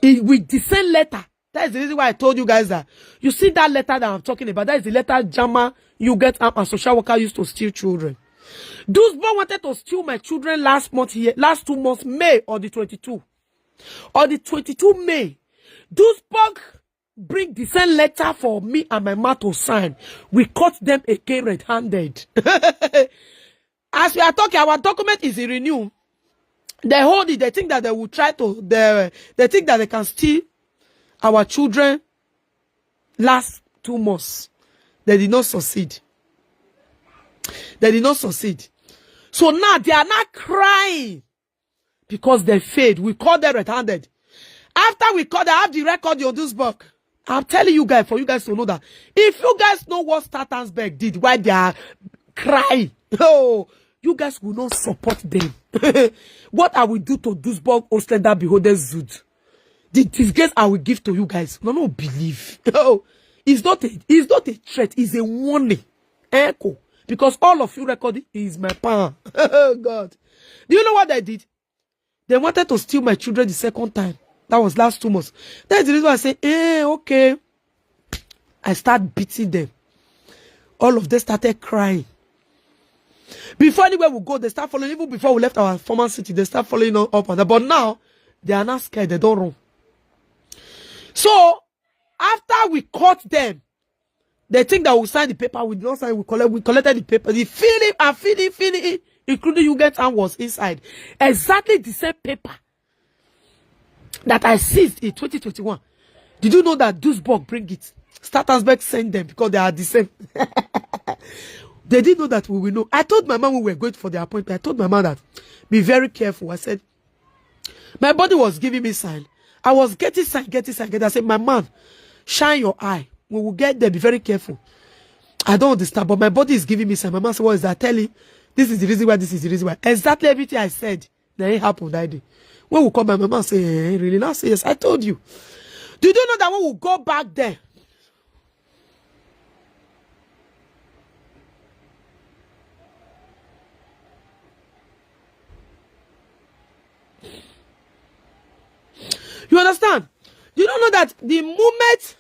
He, with the same letter. That is the reason why I told you guys that. You see that letter that I'm talking about? That is the letter Jama, you get up, and social worker used to steal children. Dusbo wanted to steal my children last month here, last two months, May or the twenty-two. Or the twenty-two May. Dusbo bring the same letter for me and my mother to sign. We caught them again red-handed. As we are talking, our document is in renew. They hold it. They think that they will try to. They, they think that they can steal our children last two months. They did not succeed. They did not succeed. So now they are not crying because they failed. We caught them red-handed. After we caught them, I have the record on this book. I'm telling you guys, for you guys to know that if you guys know what Statensburg did, why they are crying, oh, you guys will not support them. What I will do to Duisburg Ostender Beholder Zud, the disgrace I will give to you guys, no, no believe. Oh, it's not a, it's not a threat. It's a warning. Echo, because all of you recording is my power. Oh God, do you know what they did? They wanted to steal my children the second time. That was last two months. That's the reason why I say, eh, okay. I start beating them. All of them started crying. Before anywhere we go, they start following. Even before we left our former city, they start following us up and down. But now, they are not scared. They don't run. So, after we caught them, they think that we signed the paper. We did not sign. We collect. We collected the paper. The feeling and feeling, feeling, including you get and was inside. Exactly the same paper that I seized in twenty twenty-one. Did you know that Duisburg bring it? Statensburg send them because they are the same. They didn't know that we will know. I told my mom we were going for the appointment. I told my mom that, "Be very careful." I said, my body was giving me sign. I was getting sign, getting sign, getting. I said, "My man, shine your eye. We will get there. Be very careful." I don't understand, but my body is giving me sign. My man said, "What is that?" Tell him, "This is the reason why, this is the reason why." Exactly everything I said, then it happened that day. When we come back, my man say, "Eh, really?" Now I say, "Yes, I told you." Did you know that when we go back there, you understand? You don't know that the moment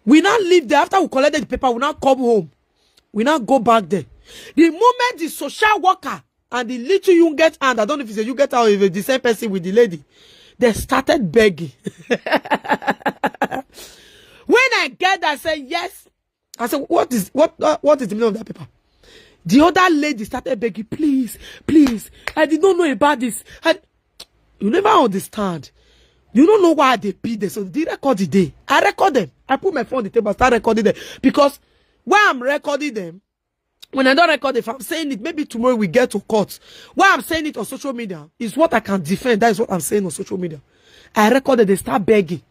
we now leave there, after we collected the paper, we now come home. We now go back there. The moment the social worker and the little young get hand, I don't know if it's a young get hand or if it's the same person with the lady, they started begging. When I get that, I say, "Yes." I said, "What is what uh, what is the meaning of that paper?" The other lady started begging, "Please, please, I did not know about this." I, you never understand. You don't know why they beat them. So the record the day. I record them. I put my phone on the table, start recording them. Because when I'm recording them, when I don't record it, if I'm saying it, maybe tomorrow we get to court. Why I'm saying it on social media is what I can defend. That is what I'm saying on social media. I recorded, they start begging.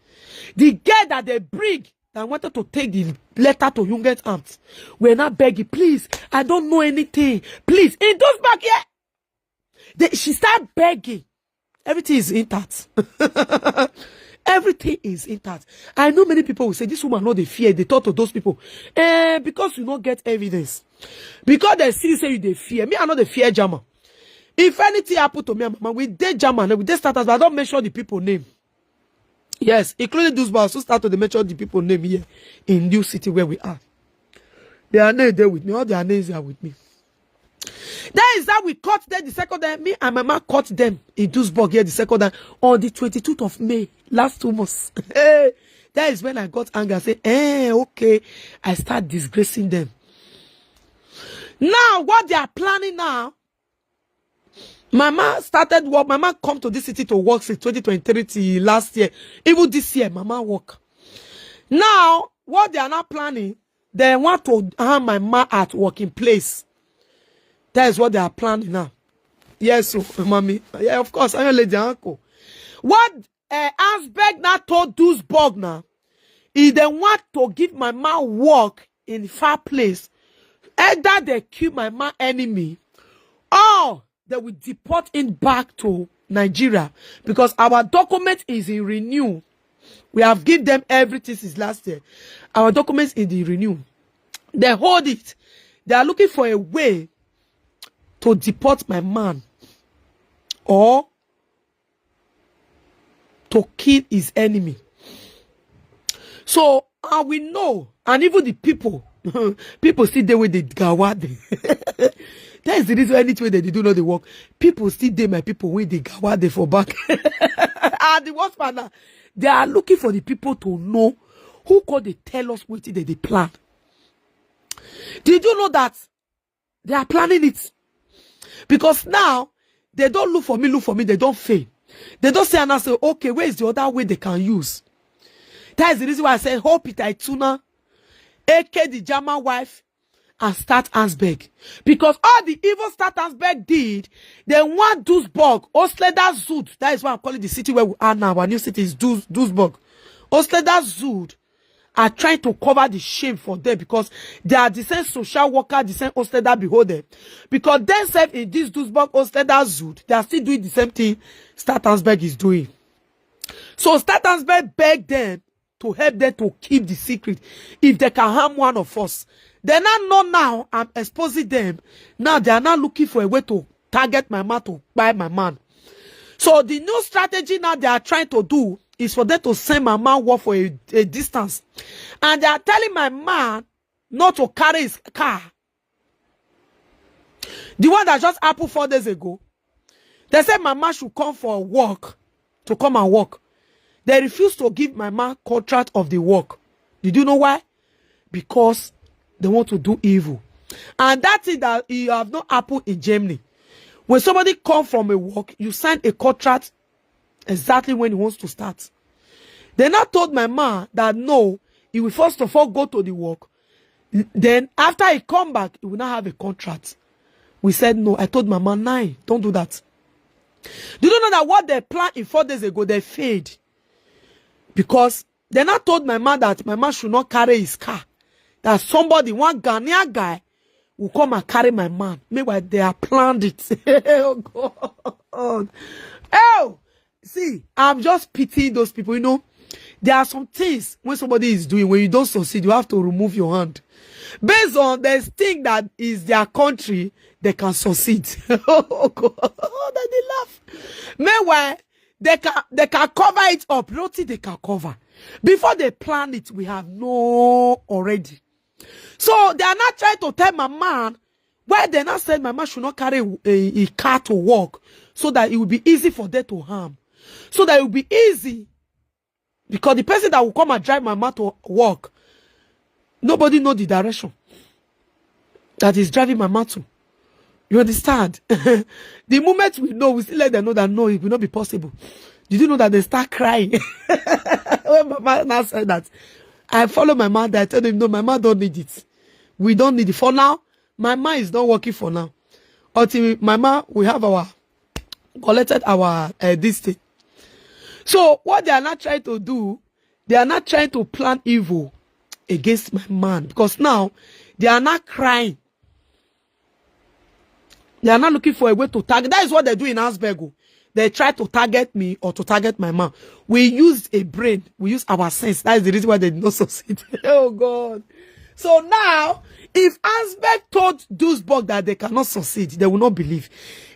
The girl that they bring that wanted to take the letter to Jugendamt, we're not begging, "Please, I don't know anything. Please, in those back here." They, she start begging. Everything is intact. Everything is intact. I know many people will say, "This woman no dey fear." They talk to those people. Eh, because you no get evidence. Because they see say you dey fear. Me, I no dey fear Jama. If anything happen to me and mama, we dey Jama, we dey Statensburg, but I don't mention the people name. Yes, including those boys who start to dey mention the people name here in new city where we are. Their name dey with me. All their names are with me. That is how we caught them the second time. Me and my man caught them in Duisburg here the second time on the twenty-tooth of May last two months. Hey, that is when I got angry. I say, "Eh, okay." I start disgracing them. Now, what they are planning now, my man started work. My man come to this city to work since twenty twenty-three till last year. Even this year, my man work. Now, what they are not planning, they want to harm my man at working place. That is what they are planning now. Yes, so, mommy. Yeah, of course, I'm your lady uncle. What uh, Asberg now told Duisburg now, if they want to give my man work in far place, either they kill my man enemy or they will deport him back to Nigeria, because our document is in renew. We have given them everything since last year. Our documents in the renew. They hold it. They are looking for a way to deport my man or to kill his enemy. So I will know, and even the people, people still dey wey dey gawade. That is the reason anything wey dem dey do no dey work. People still dey, my people, wey dey gawade for back. And the worst part now, they are looking for the people to know who could they tell us wetin dem dey plan. Did you know that they are planning it? Because now they don't look for me, look for me, they don't fail. They don't say and I say, okay, where is the other way they can use? That is the reason why I say, hope it I tuna, A K the German wife, and start Ansberg. Because all the evil start Ansberg did, they want Duisburg, Osleda Zud. That is why I'm calling the city where we are now. Our new city is Dus- Duisburg. Osleda Zud are trying to cover the shame for them because they are the same social worker, the same Osleda behold them. Because themselves in this Duisburg, Osleda Zud, they are still doing the same thing Start Ansberg is doing. So Start Ansberg begged them to help them to keep the secret if they can harm one of us. They now know now I'm exposing them. Now they are now looking for a way to target my man, to buy my man. So the new strategy now they are trying to do is for them to send my man work for a, a distance. And they are telling my man not to carry his car. The one that just happened four days ago. They said my man should come for work, to come and work. They refused to give my man contract of the work. Did you know why? Because they want to do evil. And that thing that you have not happened in Germany. When somebody come from a work, you sign a contract exactly when he wants to start. They now told my man that no, he will first of all go to the work. Then after he come back, he will not have a contract. We said no. I told my man, nine, don't do that. Do you know that what they planned in four days ago, they failed? Because they now told my man that my man should not carry his car. That somebody, one Ghanaian guy, will come and carry my man. Meanwhile, they are planned it. Oh God. Oh, see, I'm just pitying those people. You know, there are some things when somebody is doing, when you don't succeed, you have to remove your hand. Based on the thing that is their country, they can succeed. Oh God. Oh, that they laugh. Meanwhile, they can they can cover it up. Nothing they can cover. Before they plan it, we have no already. So they are not trying to tell my man why they not said my man should not carry a, a, a car to work so that it will be easy for them to harm. So that it will be easy. Because the person that will come and drive my man to work, nobody know the direction that is driving my man to. You understand? The moment we know, we still let them know that no, it will not be possible. Did you know that they start crying? When my man now said that, I follow my man there. I tell them, no, my man don't need it. We don't need it. For now, my man is not working for now. Until my man, we have our collected our uh, this thing. So what they are not trying to do, they are not trying to plan evil against my man, because now they are not crying. They are not looking for a way to target. That is what they do in Asbergo. They try to target me or to target my man. We used a brain. We use our sense. That is the reason why they did not succeed. Oh God. So now, if Asberg told Duisburg that they cannot succeed, they will not believe.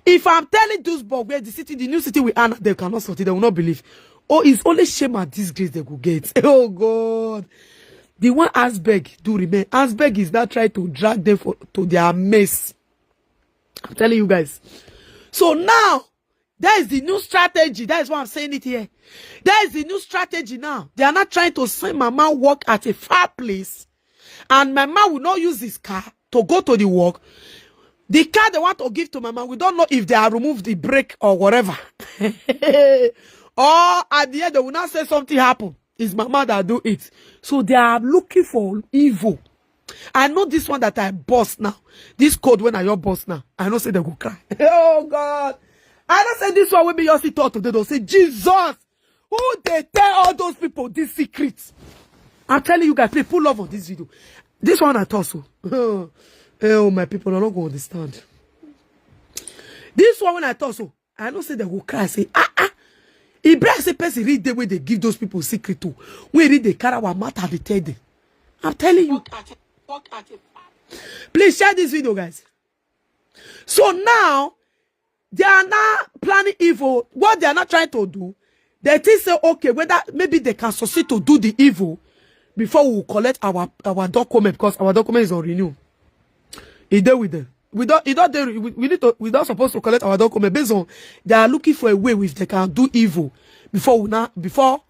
If I'm telling Duisburg where the city, the new city we are, they cannot succeed, they will not believe. Oh, it's only shame and disgrace they will get. Oh God. The one Asberg do remain. Asberg is now trying to drag them for, to their mess. I'm telling you guys. So now, that is the new strategy. That is why I'm saying it here. That is the new strategy now. They are not trying to send my man work at a far place. And my man will not use his car to go to the work. The car they want to give to my man, we don't know if they are removed the brake or whatever. Or at the end, they will not say something happened. It's my man that do it. So they are looking for evil. I know this one that I boss now. This code when I your boss now. I know say they go cry. Oh God. I don't say this one will be your sit today. They'll say, Jesus, who they tell all those people this secret? I'm telling you guys, please put love on this video. This one I thought so. Oh, my people, I don't go understand. This one when I thought so, I know say they go cry, say, ah, ah. If Brian say person read the way they give those people secret to, we read the carry our matter, they tell them. I'm telling you. Please share this video, guys. So now they are now planning evil. What they are not trying to do, they think say, okay, whether maybe they can succeed to do the evil before we collect our our document, because our document is on renew. E dey with them. We don't, e don't dey, we, we need to, we don't supposed to collect our document based on they are looking for a way if they can do evil before we now, before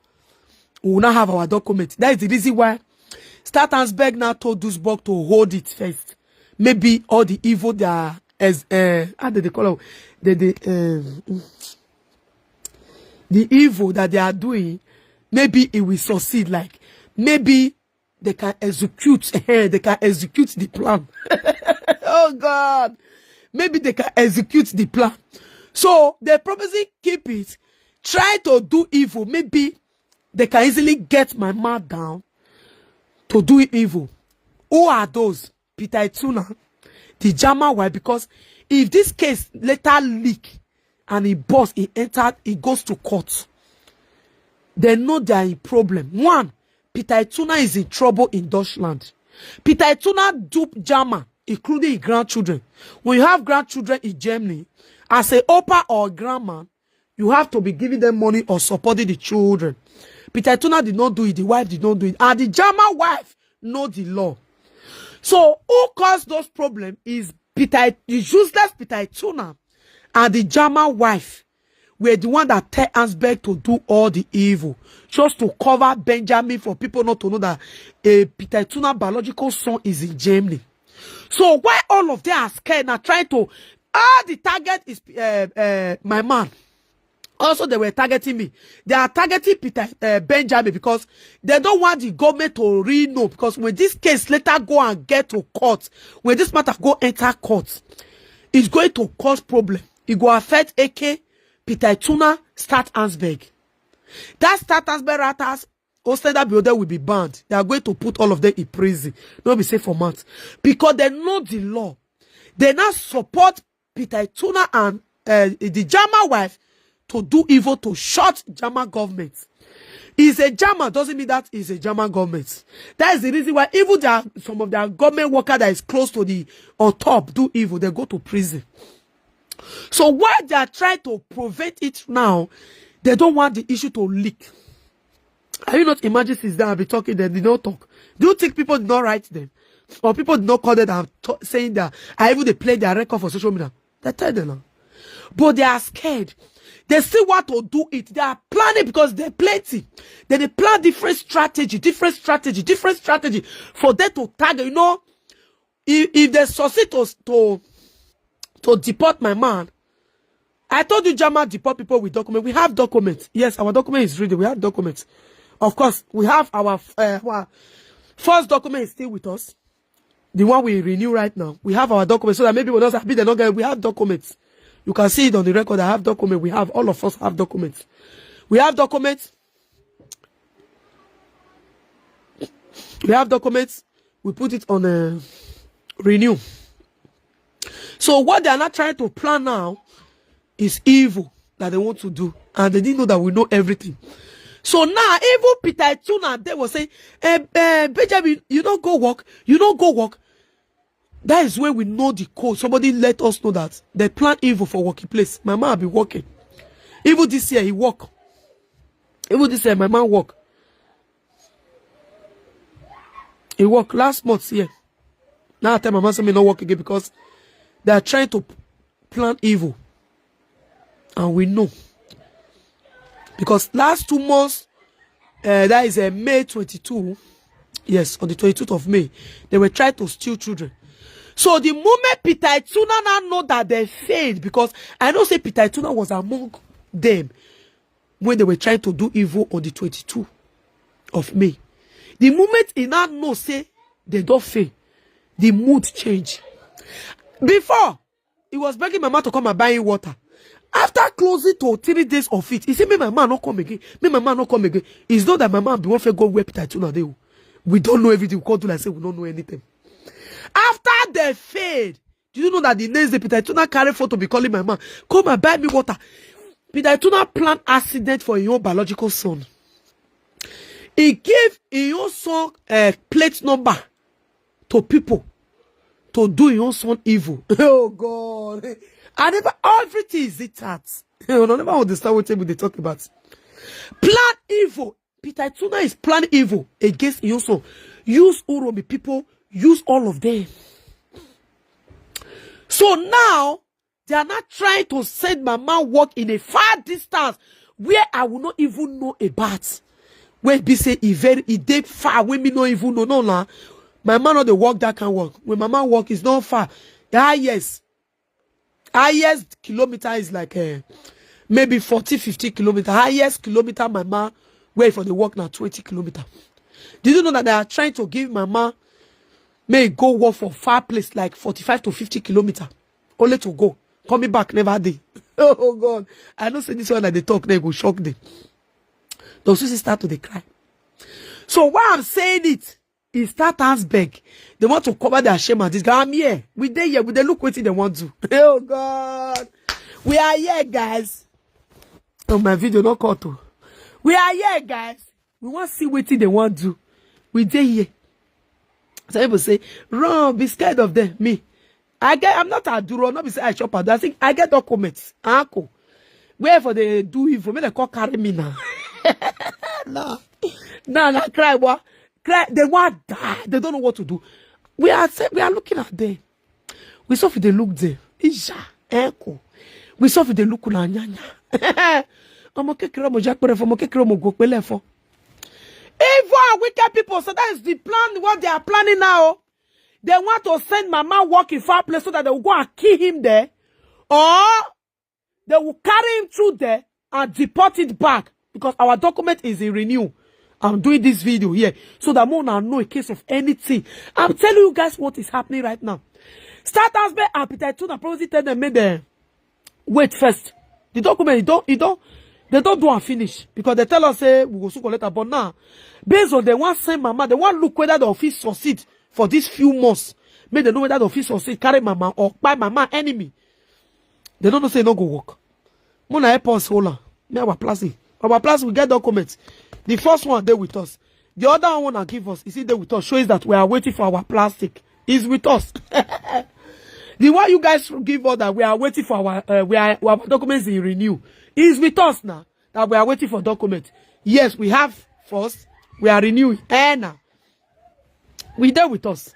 we will not have our document. That is the reason why Start Ansberg now told Duisburg to hold it first. Maybe all the evil that as uh, how did they call it? The the um, the evil that they are doing, maybe it will succeed. Like maybe they can execute. They can execute the plan. Oh God, maybe they can execute the plan. So they purposely keep it, try to do evil. Maybe they can easily get my mouth down to do evil. Who are those? Peter Ituna, the Jama wife. Because if this case later leak and he boss, he entered, he goes to court, they know they are in problem. One, Peter Ituna is in trouble in Dutchland. Peter Ituna dupe Jama, including his grandchildren. When you have grandchildren in Germany, as a opa or a grandma, you have to be giving them money or supporting the children. Peter Ituna did not do it. The wife did not do it. And the Jama wife know the law. So who caused those problems is Peter, the useless Peter Ituna, and the Jama wife were the one that tell Ansberg to do all the evil, just to cover Benjamin for people not to know that a Peter Ituna biological son is in Germany. So why all of them are scared now, trying to, all the target is uh, uh, my man. Also, they were targeting me. They are targeting Peter uh, Benjamin because they don't want the government to really know. Because when this case later go and get to court, when this matter go enter court, it's going to cause problem. It go affect A K, Peter Ituna, Start Ansberg. That Start Ansberg ratas, Ostenda Biode will be banned. They are going to put all of them in prison. No be safe for months because they know the law. They now support Peter Ituna and uh, the Jama wife to do evil to shut Jama government. Is a Jama doesn't mean that is a Jama government. That is the reason why even there are some of their government worker that is close to the on top do evil, they go to prison. So while they are trying to prevent it now, they don't want the issue to leak. Are you not imagine since that I be talking, then they don't talk? Do you think people did not write them? Or people did not call them and t- saying that I even they play their record for social media? They tell them now. But they are scared. They still want to do it. They are planning because they plenty. Then they plan different strategy, different strategy, different strategy for them to target. You know, if, if they succeed to, to to deport my man, I told you Jama deport people with documents. We have documents. Yes, our document is ready. We have documents. Of course, we have our uh, our first document is still with us. The one we renew right now. We have our documents so that maybe we don't have, they don't get. We have documents. You can see it on the record. I have documents. We have, all of us have documents. We have documents. We have documents. We put it on a renew. So what they are not trying to plan now is evil that they want to do, and they didn't know that we know everything. So now even Peter Ituna they will say, eh, eh, Benjamin, you don't go work, you don't go work. That is where we know the code. Somebody let us know that they plan evil for working place. My man be working. Even this year he work. Even this year my man work. He work last month here. Now I tell my man say me not work again because they are trying to plan evil. And we know. Because last two months, uh, that is uh, May twenty-two, yes, on the twenty-twenty-two of May, they were trying to steal children. So the moment Peter Ituna now know that they failed, because I know say Peter Ituna was among them when they were trying to do evil on the twenty-two of May. The moment he now know say they don't fail, the mood change. Before, he was begging my man to come and buy him water. After closing to three days of it, he said, "Me, my man not come again. Me, my man not come again." It's not that my man be one fair go where Peter Ituna dey. We don't know everything. We can't do like say we don't know anything. After they failed, do you know that the next day Peter Ituna carry photo be calling my man, "Come and buy me water"? Peter Ituna plan accident for your biological son. He gave your son a plate number to people to do your own son evil. Oh God. I never, everything is it at. I never understand what people they talk about. Plan evil. Peter Tuna is planning evil against your son. Use Uromi people, use all of them. So now, they are not trying to send Mama work in a far distance where I will not even know about. Where be say e very e dey far, when me no even know, no la. My man no dey work that kind work. When Mama work is not far. Ah, yes. Highest kilometer is like, uh, maybe forty, fifty kilometer. Highest kilometer my man where for the work now twenty kilometer. Did you know that they are trying to give my man may go work for far place like forty-five to fifty kilometer? Only to go. Coming back never day. Oh God. I know say this one that they talk, they go shock them. Those sisters start to dey cry. So why I'm saying it, he start hands beg. They want to cover their shame at this guy. I'm here. We dey here. We dey look wetin they want do. Oh God. We are here, guys. Oh, my video not cut too. We are here, guys. We want see wetin they want do. We dey here. Some people say, run, be scared of them. Me, I get, I'm not a duro, not be say I chop a, I think I get documents. Uncle, where for they do evil, make they come carry me now. Nah, nah, nah, cry, what? Cry, they want die. They don't know what to do. We are say, we are looking at them. We saw if they look there. Isha, echo. We saw if they look na nyanya. Ọmọ kékeré ọmọ jẹ́ pẹrẹ fún, ọmọ kékeré ọmọ gò pélé fún. Evil and wicked people. So that is the plan, what they are planning now. They want to send Mama work in far place so that they will go and kill him there. Or they will carry him through there and deport it back. Because our document is in renew. I'm doing this video here so that more now know in case of anything. I'm telling you guys what is happening right now. Start as bad and Peter Tuna probably tell them, make them wait first. The document, you don't, you don't, they don't do and finish because they tell us say we go soon collect am. But now, based on the one same Mama, they want look whether the office succeed for these few months. Make they know whether the office succeed, carry Mama or buy Mama enemy. They don't know say no go work. Mona help us hold on. Me our plastic. Our plastic, we get documents. The first one they with us. The other one I give us, is it they with us, shows that we are waiting for our plastic. Is with us. The one you guys give us that we are waiting for our, uh, we are, our documents in renew is with us now. That we are waiting for documents. Yes, we have first. We are renewing. Eh, now. We there with us.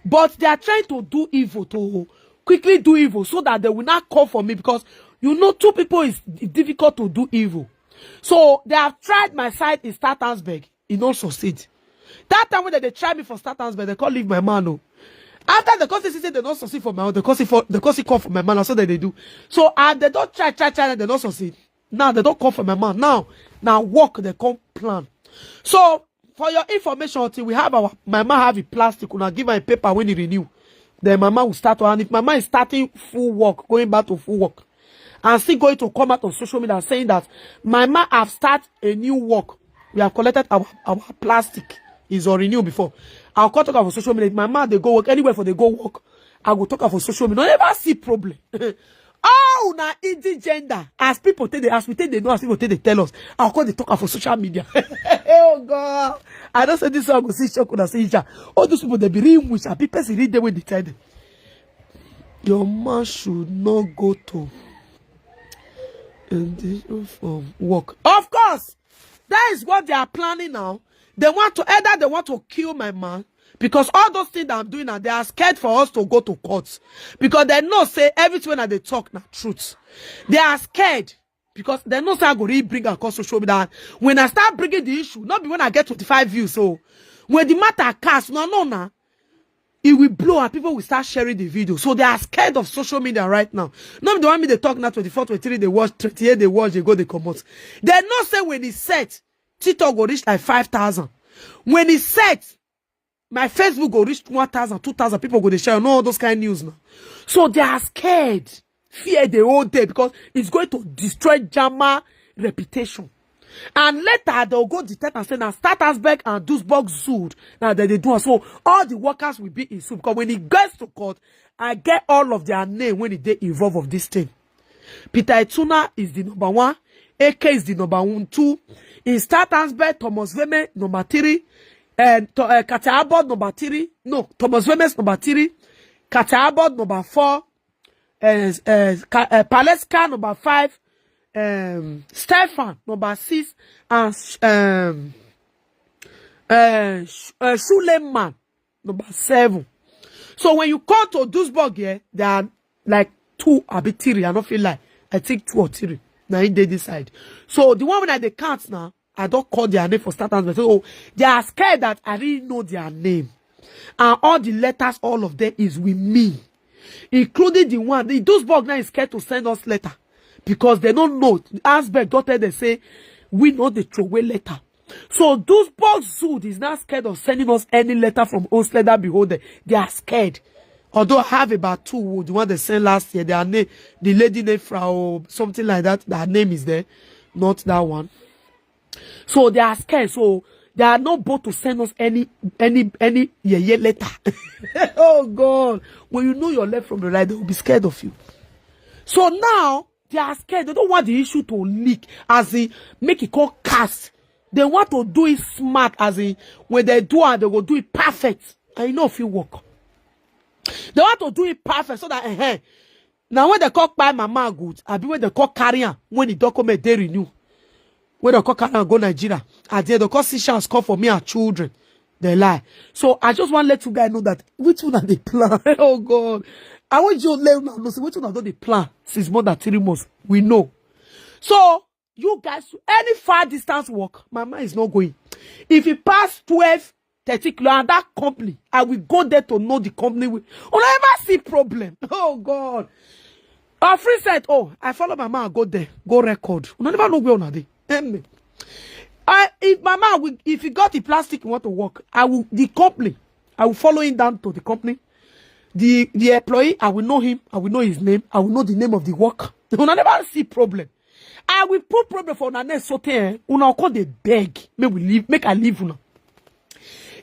But they are trying to do evil, to quickly do evil so that they will not call for me because you know two people is difficult to do evil. So they have tried my side in Statansberg. It don't succeed. That time when they, they tried me for Statansberg, they can't leave my man. Oh. After the constituency, they don't succeed for my own. The constituency for the constituency call for my man. That's what they do. So and they don't try, try, try, they don't succeed. Now they don't call for my man. Now, now work they come plan. So for your information, until we have our my man have a plastic, una give her a paper when he renew. Then my man will start to, and if my man is starting full work, going back to full work, and still going to come out on social media saying that my man have start a new work. We have collected our, our plastic is on renew before. I'll come talk about social media. If my man they go work anywhere for they go work, I go talk about social media. No ever see problem. Oh, now easy gender. As people take they ask, we take they know as people take they tell us. I'll call the talker for social media. Oh God. I don't say this song will see shock when I say it. All those people they be reading which are people see read them when they tell them. Your man should not go to in the of work. Of course, that is what they are planning now. They want to either they want to kill my man because all those things that I'm doing now, they are scared for us to go to court because they know say everything that they talk na truth. They are scared because they know say I go really bring across social media. And when I start bringing the issue, not be when I get twenty-five views. So when the matter cast, no, no, no. It will blow and people will start sharing the video. So they are scared of social media right now. Not the one me they talk now, twenty-four, twenty-three, they watch, twenty-eight, they watch, they go, they come out. They know say when he set, TikTok go reach like five thousand. When he set, my Facebook go reach one thousand, two thousand, people go they share, you know all those kind of news now. So they are scared. Fear the whole day because it's going to destroy Jama reputation. And later they'll go detect and say now Statansberg and Duisburg sued. Now that they do so, all the workers will be in suit because when it gets to court, I get all of their name when they involve of this thing. Peter Etuna is the number one. A K is the number one, two. In Statansberg, Thomas Veme number three. And uh, Kata Abbott number three. No, Thomas Veme is number three. Carter Abbott number four, uh, uh, Palesca number five, um, Stefan number six, and um, uh, uh, Suleiman number seven. So when you come to Duisburg here, there are like two abi three. I don't feel like I think two or three. Now he did this side. So the one when I dey count now, I don't call their name for starters, but so they are scared that I didn't know their name. And all the letters, all of them is with me, including the one. The Duisburg now is scared to send us letter because they don't know. Asberg don't tell them say we know the throwaway letter. So Duisburg Zoo is not scared of sending us any letter from Osler that behold them. They are scared. Although I have about two, the one they sent last year, their name, the lady named Frau something like that. That name is there, not that one. So they are scared. So they are not bold to send us any any any yeah, yeah letter. Oh God! When you know your left from the right, they will be scared of you. So now they are scared. They don't want the issue to leak, as in make it call cast. They want to do it smart, as in when they do it, they will do it perfect. I know if you work. They want to do it perfect so that uh-huh, now when they call by mama good, I be when they call carry am when the document they renew. When they call carry am go Nigeria, at the end they call see chance come for me and children. They lie. So I just want to let you guys know that which one are they plan. Oh God. I want you to let you know say which one are they plan since more than three months. We know. So you guys, any far distance work, my man is not going. If he pass twelve, thirty kilo and that company, I will go there to know the company. Will una ever see problem? Oh God. Our friend said, oh, I follow my man go there, go record. Una never know where una dey. Amen. I, if my man will, if he got the plastic he want to work, I will the company. I will follow him down to the company. The the employee, I will know him. I will know his name. I will know the name of the work. Una never see problem. I will put problem for una next so ten. Una come dey beg. Make we leave. Make I leave una.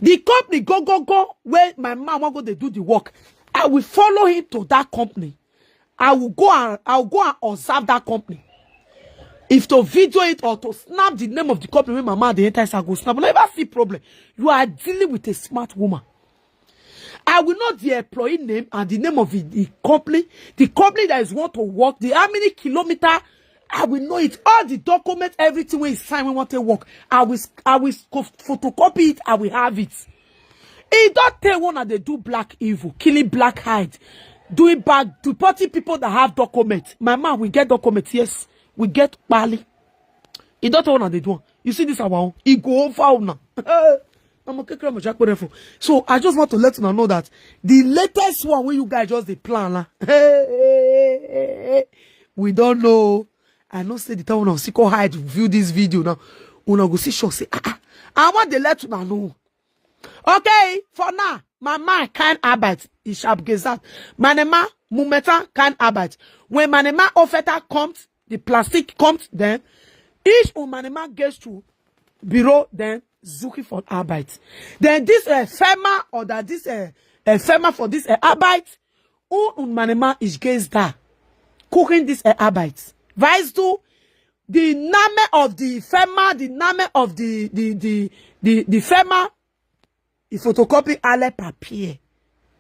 The company go go go where my man wan go dey do the work. I will follow him to that company. I will go and I will go and observe that company. If to video it or to snap the name of the company where my man dey enter, I go snap. Una never see problem. You are dealing with a smart woman. I will know the employee name and the name of the, the company, the company that is want to work, the how many kilometer. I will know it. All the documents, everything wey he sign, wey want to work. I will, I will photocopy it. I will have it. He don't tell one that they do black evil, killing black hide, doing bad, deporting people that have documents. My man, we get documents. Yes, we get pali. He don't tell one that they do. You see this our own. He go over now. I'm a kekere mo jakpere for. So I just want to let you know that the latest one where you guys just the plan la. We don't know. I know say the time when I see call hide view this video now. Una go see shock say ah, ah. I want the let una know. Okay, for now, my man can't abide. Ishab Gezat. Manema Mumeta can't abide. When Manema Ofeta comes, the plastic comes, then each Manema gets to bureau, then Zuki for abide. Then this uh, Fema or that this uh, uh, Fema for this uh, abide. Un un manema is gaze da. Cooking this uh, abide. Vice do the name of the Fema, the name of the the the the, the Fema. He photocopy alle papier.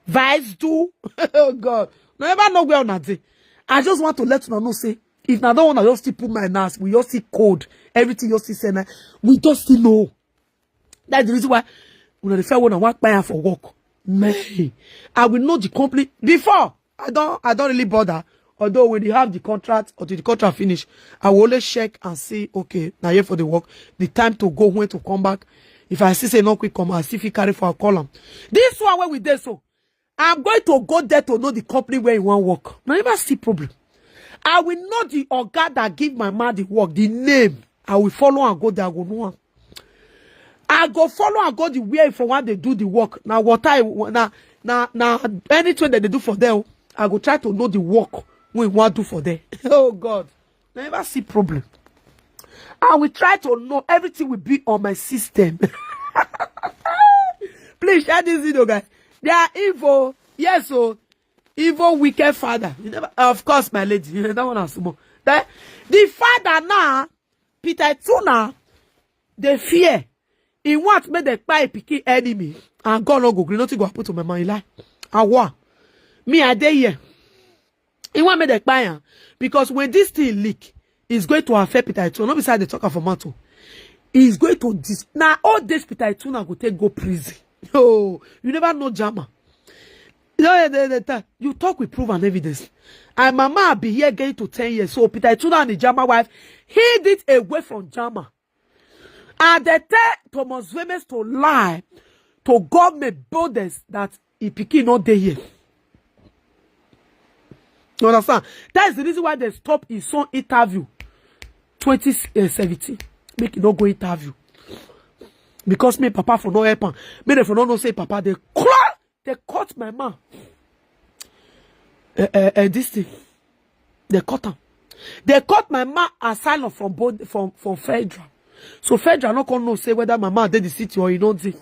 Vice do. Oh God. No ever know where una dey. I just want to let una know say if na that one I just still put my nose, we just see code. Everything you see say na we just still know. That's the reason why una dey fair one and one buyer for work. Man, I will know the company before. I don't I don't really bother. Although when they have the contract or the contract finish, I will always check and see, okay, now here for the work, the time to go, when to come back. If I see say no quick come, I see if he carry for a column. This one where we dey so, I'm going to go there to know the company where you want work. No ever see problem. I will know the oga that give my man the work, the name. I will follow and go there, I go know am. I go follow and go the where for when they do the work. Now what I now now now anything that they do for them, I go try to know the work we want do for them. Oh God, never see problem. I will try to know everything will be on my system. Please share this video, guys. They are evil. Yes, so evil, wicked father. You never, of course, my lady. You never want to small. That the father now, Peter Tuna, they fear. He want make the kpai pikin enemy, and God no go gree. Nothing go happen to my man. He lie. Awa. Me, I dey here. He want me to buy am because when this thing leak, it's going to affect Peter Ituna. No be say I dey talk am for mouth o. It's going to dis. Now all this Peter Ituna go take go prison. Oh, you never know Jama. You know, they, they, they, you talk with proof and evidence. And mama be here going to ten years. So Peter Ituna and the Jama wife hid it away from Jama. And they tell Thomas Vemes to lie to government bodies that he pikin no dey here. You understand? That is the reason why they stop his son interview twenty seventeen. Make he no go interview. Because me, papa for no help am. Me, they for no know say papa, they cry. They cut my man. Eh, eh, eh, this thing. They cut am. They cut my man asylum from both from, from federal. So federal no come know say whether my man dey the city or he no dey.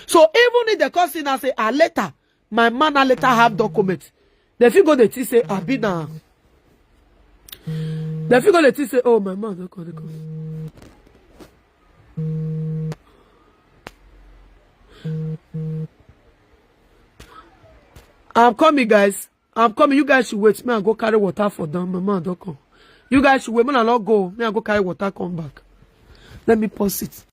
So even if they come see now say, ah, later, my man na later have document. They fit go dey think say, abi na. They fit go dey think say, oh, my man don come, dey come. I'm coming, guys. I'm coming. You guys should wait. Me, I go carry water for them. My man don come. You guys should wait. Me, I no go. Me, I go carry water, come back. Let me pause it.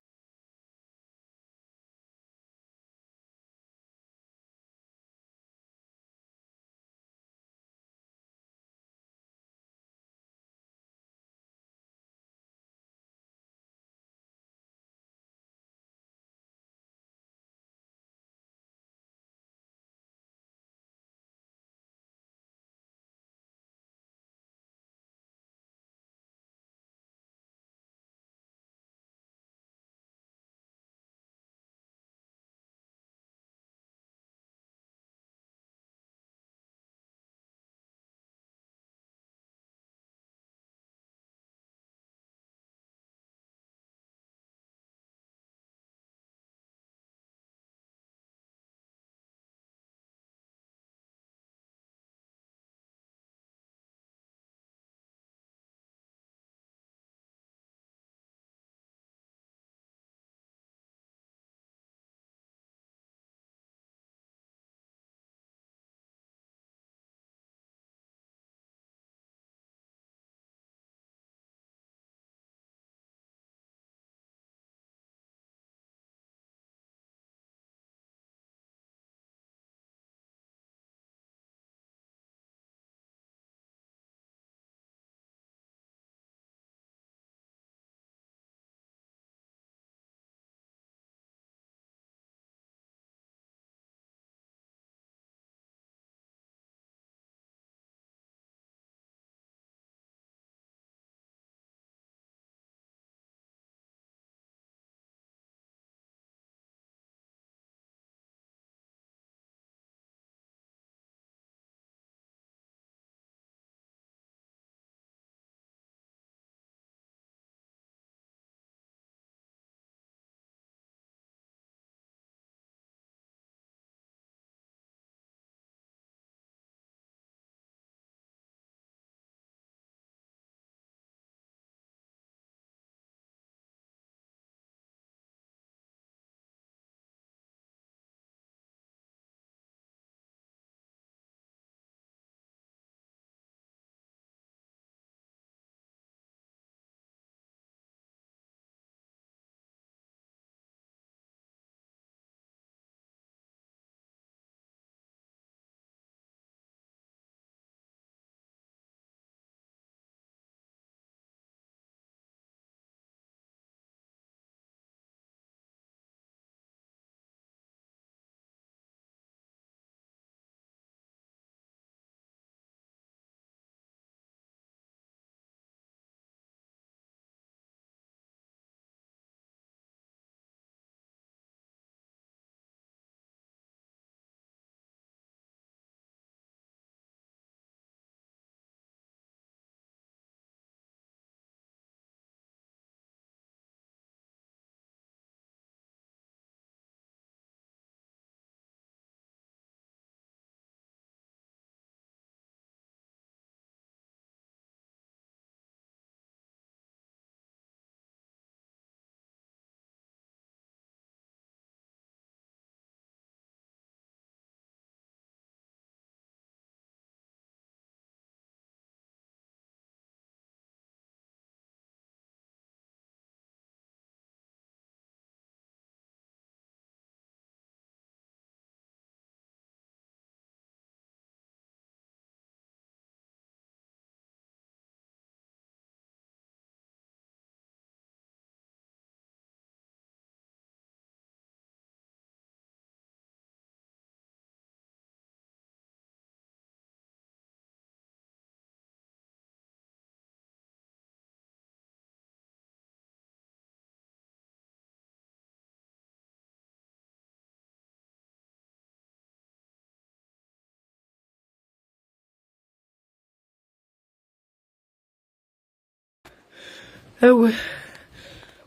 Ewe,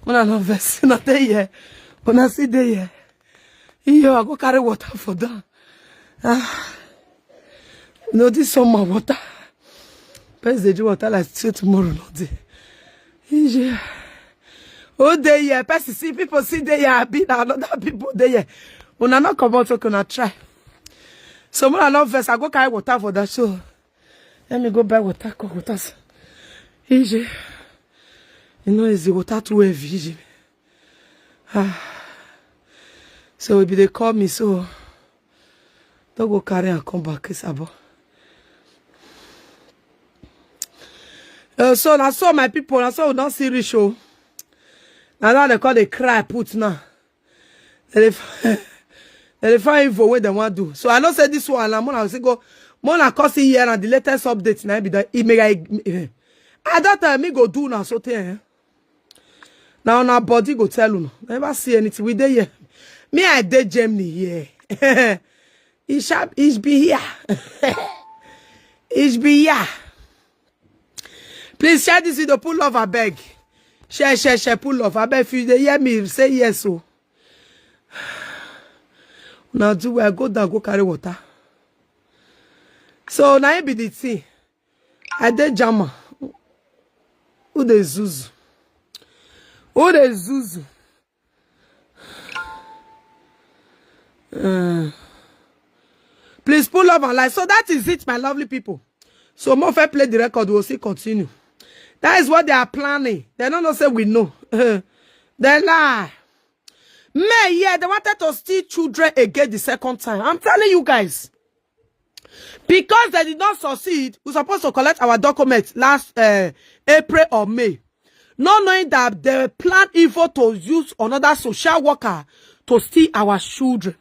una no vex, una dey here, una still dey here. Iyo, I go carry water for down. Ah, no, this summer water. Person dey drink water like say tomorrow no dey. Iyo. Who dey here? Person see people see dey here. Abi na another people dey here. Una no comot, okay, una try. So una no vex, I go carry water for that show. Let me go buy water, come water. So, easy. You know, is the water too heavy, easy. Ah. So if they call me, so don't go carry and come back, it's about. Uh, so that's all my people. That's all we don't see reach show. Now, now they call the cry put now. They dey f- they dey find evil wey dem wan do. So I know say this one na mona say go mona come see here and the latest update na be that e make I I don tell me go do na so tey eh. Na una body go tell una. Never see anything. We dey here. Me I dey Germany here. It shall it be here. It be here. Please share this video, pull love, I beg. Share, share, share, pull love. I beg if you dey hear me, say yes. So now do where I go down, go carry water. So now it be the thing. I dey jama. Who dey zuzu? Who dey zuzu? Uh, please pull love and like. So that is it, my lovely people. So more fair play the record, we'll see continue. That is what they are planning. They don't know say we know. They lie. Me, yeah, they wanted to steal children again the second time. I'm telling you guys. Because they did not succeed, we supposed to collect our documents last uh, April or May. Not knowing that they plan evil to use another social worker to steal our children.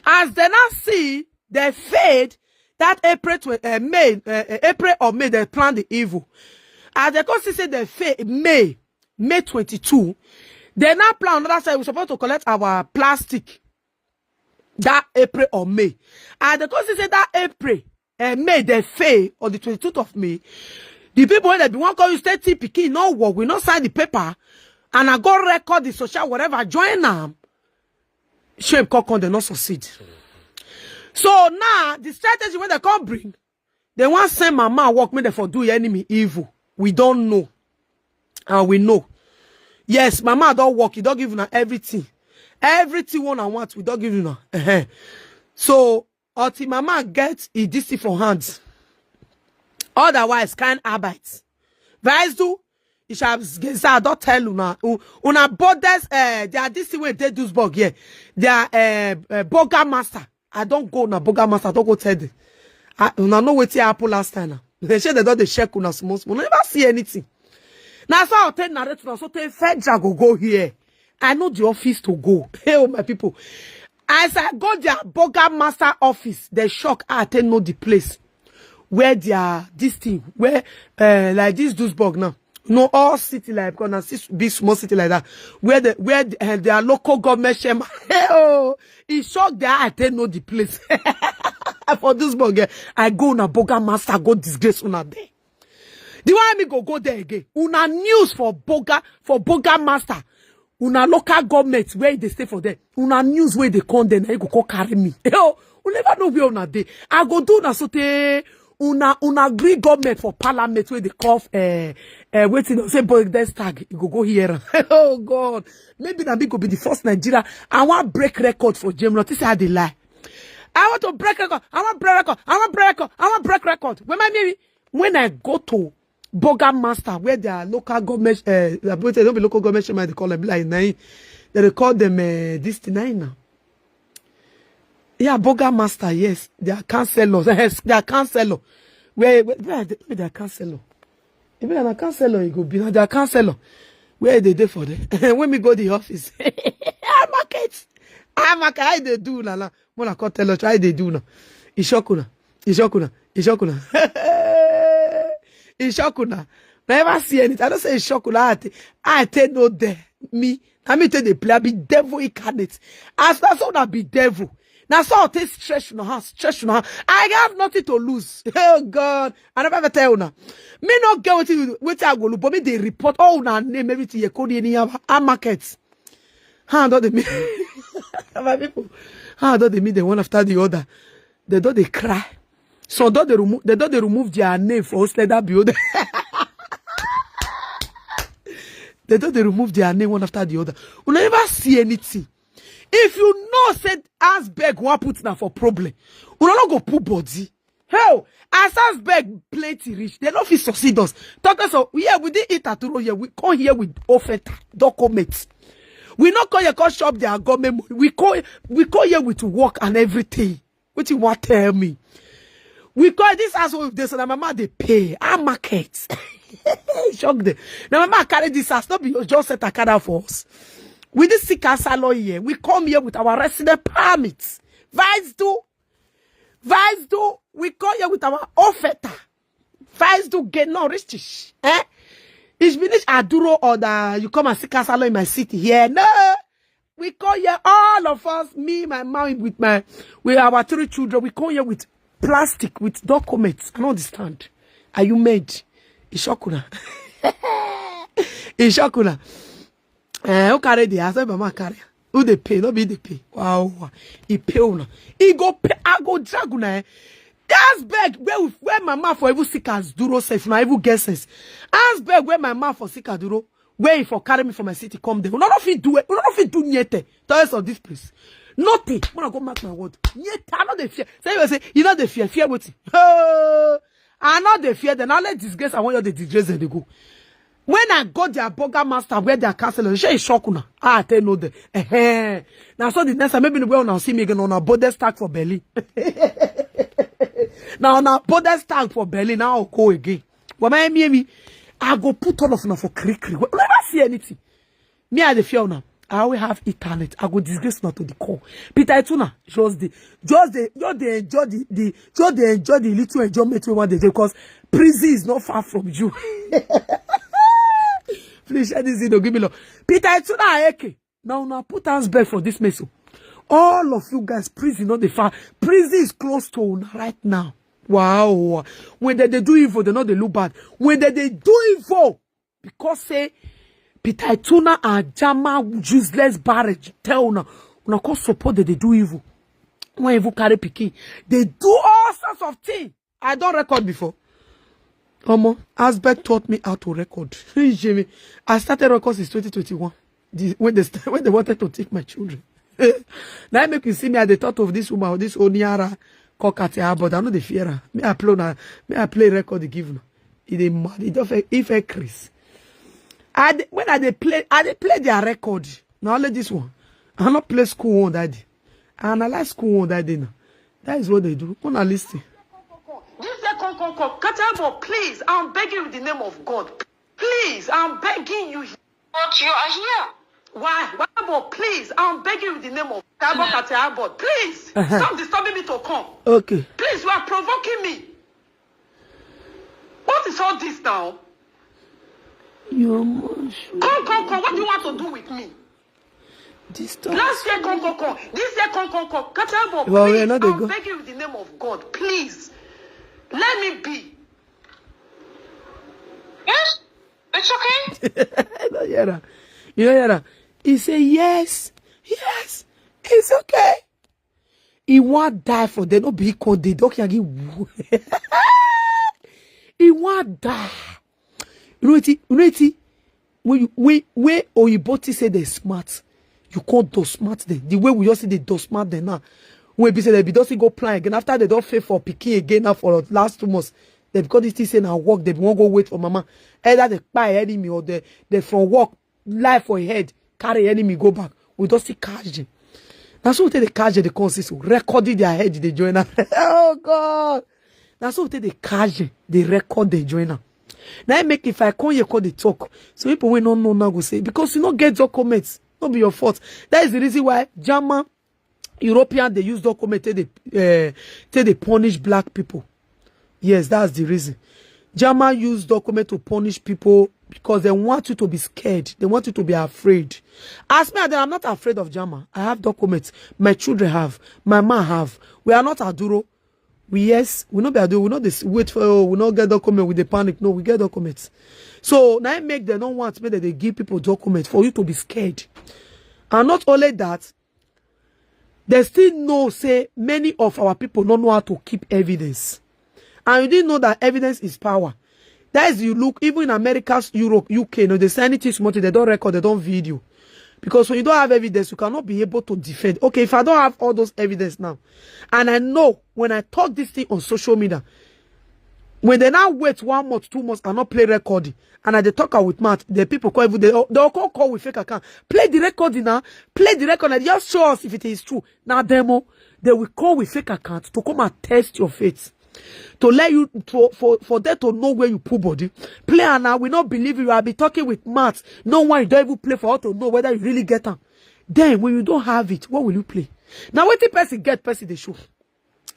As they now see, they failed that April tw- uh, May, uh, uh, April or May, they plan the evil. As they come see say they fail May, May twenty-two, they now plan another side. We're supposed to collect our plastic that April or May. And they come see say that April and May they fail on the twenty-tooth of May. The people wey dem be wan call you state T P K no work, we no sign the paper, and I go record the social whatever, join am. Shame come come, they no succeed. So now the strategy wey they come bring, they wan send mama work make dem for do enemy evil. We don't know, and we know. Yes, mama don work. He don give una everything, everything one I want. We don give una. Ehen. So until mama get e this thing for hand. Otherwise, kind arbeit. Vice do. Ishab Geza don tell una. U- Una borders. Uh, they are this thing wey dey Duisburg here. They are uh, uh, burger master. I don't go na burger master. I don't go tell them. I, una know wetin happen last time now. They say they don dey check una small small. Una never see anything. Now so I'll tell narrate una so tey federal go go here. I know the office to go. Hey, oh my people. As I go their burger master office, they shock. I tell know the place where they are this thing where uh, like this Duisburg now. No, all city like because na sis- big small city like that where the where the, uh, their local government share. Hey, oh, e shock their eye. I tell know the place for Duisburg. Eh, I go na burger master go disgrace una there. The one me go go there again. Una news for burger for burger master. Una local government where they stay for there. Una news where they come there, na you go come carry me. Yo, we never know where una dey. I go do na so tey una una gree government for parliament where they call uh, uh, wetin dem say Bundestag. You go go here. Oh God, maybe na me go be the first Nigeria. I wan break record for Germany. This I dey lie. I want to break record. I want break record. I want break record. I want break record. When my maybe when I go to Burger Master, where their local government, uh, I don't be local government, they call them like nine. They dey call them uh, this thing nine now. Yeah, Burger Master, yes. They are counselors. Yes, they are counselor. Where, where, where are they, where they are counselor? If they are counselor, it go be now. They are counselor. Where they dey for them? When we go the office, I market. I market. How they do, la la. When I come tell us, how they do now? Ishokuna. Ishokuna. Ishokuna. Ishokuna. Never see anything. I don't say Ishokuna. I, t- I take no there. Me. I mean, take the play. I be devil incarnate. As that's all I be devil. Na so I take stretch una hand, stretch una hand. I have nothing to lose. Oh God, I never ever tell una. Me no get wetin wetin I go look, but me dey report all una name, everything you call any our market. How don dey meet my people? How don dey meet them one after the other? They don dey cry. So don dey remove, they don dey remove their name for us. Let that be other. They don dey remove their name one after the other. Una never see anything. If you know say Asberg wan put na for problem, una no go put body. Hell, as Asberg plenty reach, they no fit succeed us. Talk us of, yeah, we did eat aturo here. We come here with offer documents. We not call your call shop their government money. We call we call here with work and everything. What you want tell me? We call this house with this, and my mama they pay our market. Shock them. Now my mama carry this house, not be just set a car for us. With this sick ass alloy here, we come here with our resident permits. Vice do, vice do. We come here with our offer. Vice do get no richish. Eh? It's finish aduro or the you come and sick ass alloy in my city here. No. We come here, all of us, me, my mom, with my, with our three children. We come here with plastic, with documents. I don't understand. Are you mad? Ishokuna. Ishokuna. Eh, who carry the house? Who mama carry? Who they pay? No be they pay. Wow. He pay una. He go pay. I go drag una. Eh. Asberg where where my mouth for even sick as duro safe. Na even get sense. Asberg where my mouth for sick as duro. Where he for carry me from my city come there. Una no fit do it. Una no fit do nyete. Tell us of this place. Nothing. When I go mark my word. Nyete. I no dey fear. Say you say you no dey fear. Fear wetin? Oh, I no dey fear them. Now let disgrace. I want you to disgrace them. They go. When I go their burger master where their castle, shey e shock una. Ah, I tell no them. Eh, now so the next time maybe when una see me again on a body stack for Berlin. Now on a body stack for Berlin. Now I'll go again. What am I me? I go put all of una for cri cri. We never see anything. Me I dey fear una. I always have internet. I go disgrace una to the core. Peter Ituna just dey just dey just dey enjoy the the just dey enjoy the little enjoyment we want dey dey because prison is not far from you. Please share this video, give me love. Peter Ituna Eke. Now una put hands back for this mess. Oh. All of you guys, prison not the far. Prison is close to una right now. Wow. When they, they do evil, they know they look bad. When they, they do evil, because say Peter Ituna and Jama useless barrage tell una una come support that they do evil. When evil carry pikin, they do all sorts of things. I don't record before. Omo, Asberg taught me how to record. Jimmy, I started record since twenty twenty-one. The, when they st- when they wanted to take my children. Now make you see me at the thought of this woman, this Oniara Kokate, but I know the fear. Me I play na, me I play record the given. It dey mad. It don't feel if a Chris. I dey- when I dey play, I dey play their record. Now only this one. I not play school one that day. I analyze school one that day now. That is what they do. Una listen. This year, come, come, come. Katabo, please, I'm begging you in the name of God. Please, I'm begging you. But you are here. Why? Why, but please, I'm begging you in the name of Kabo Katabo. Please, stop disturbing me to come. Okay. Please, you are provoking me. What is all this now? Your mom should Come, come, come. What do you want to do with me? Disturb. Last year, come, come, come. This year, come, come, come. Katabo, Well, we're please, not a I'm go- begging you in the name of God. Please, let me be. Yes, it's okay. You know, Yara. You know, Yara. He say yes, yes, it's okay. He want die for them. No be he called the doctor. He want die. You know it. You know it. When you when when Oyinbo think say they smart, you can't do smart them. The way we just see they do smart them now. When be say they be doesn't go plan again after they don't fail for pikin again now for the last two months. They because this thing say now work they won't go wait for mama. Either they buy enemy or they they from work life for head carry enemy go back. We don't see catch them. Now so we take the catch them the consists recording their head they join up. Oh God. Now so we take the catch them they record they join up. Now I make if I come here call the talk. So people we don't know now go say because you not get documents, not be your fault. That is the reason why German European they use document take they uh, take they punish black people. Yes, that's the reason. German use document to punish people because they want you to be scared. They want you to be afraid. As me, I'm not afraid of Jama. I have documents. My children have. My man have. We are not Aduro. We, yes, we no be Aduro. We no dey wait for, oh, we no get document. We dey panic. No, we get documents. So now I make them not want me that they give people documents for you to be scared. And not only that, they still know say many of our people don't know how to keep evidence. And you didn't know that evidence is power. That is, you look, even in America, Europe, U K, no, they say anything small thing, they don't record, they don't video. Because when you don't have evidence, you cannot be able to defend. Okay, if I don't have all those evidence now, and I know when I talk this thing on social media, when they now wait one month, two months, and not play recording, and I dey talk am with mouth, the people call even, they, they'll call, call with fake account. Play the recording now. Play the record and just show us if it is true. Now, demo, they will call with fake account to come and test your faith. To let you, to, for, for them to know where you put body. Play and I will not believe you. I'll be talking with mouth. No one, you don't even play for how to know whether you really get them. Then when you don't have it, what will you play? Now, what the person get, person they show.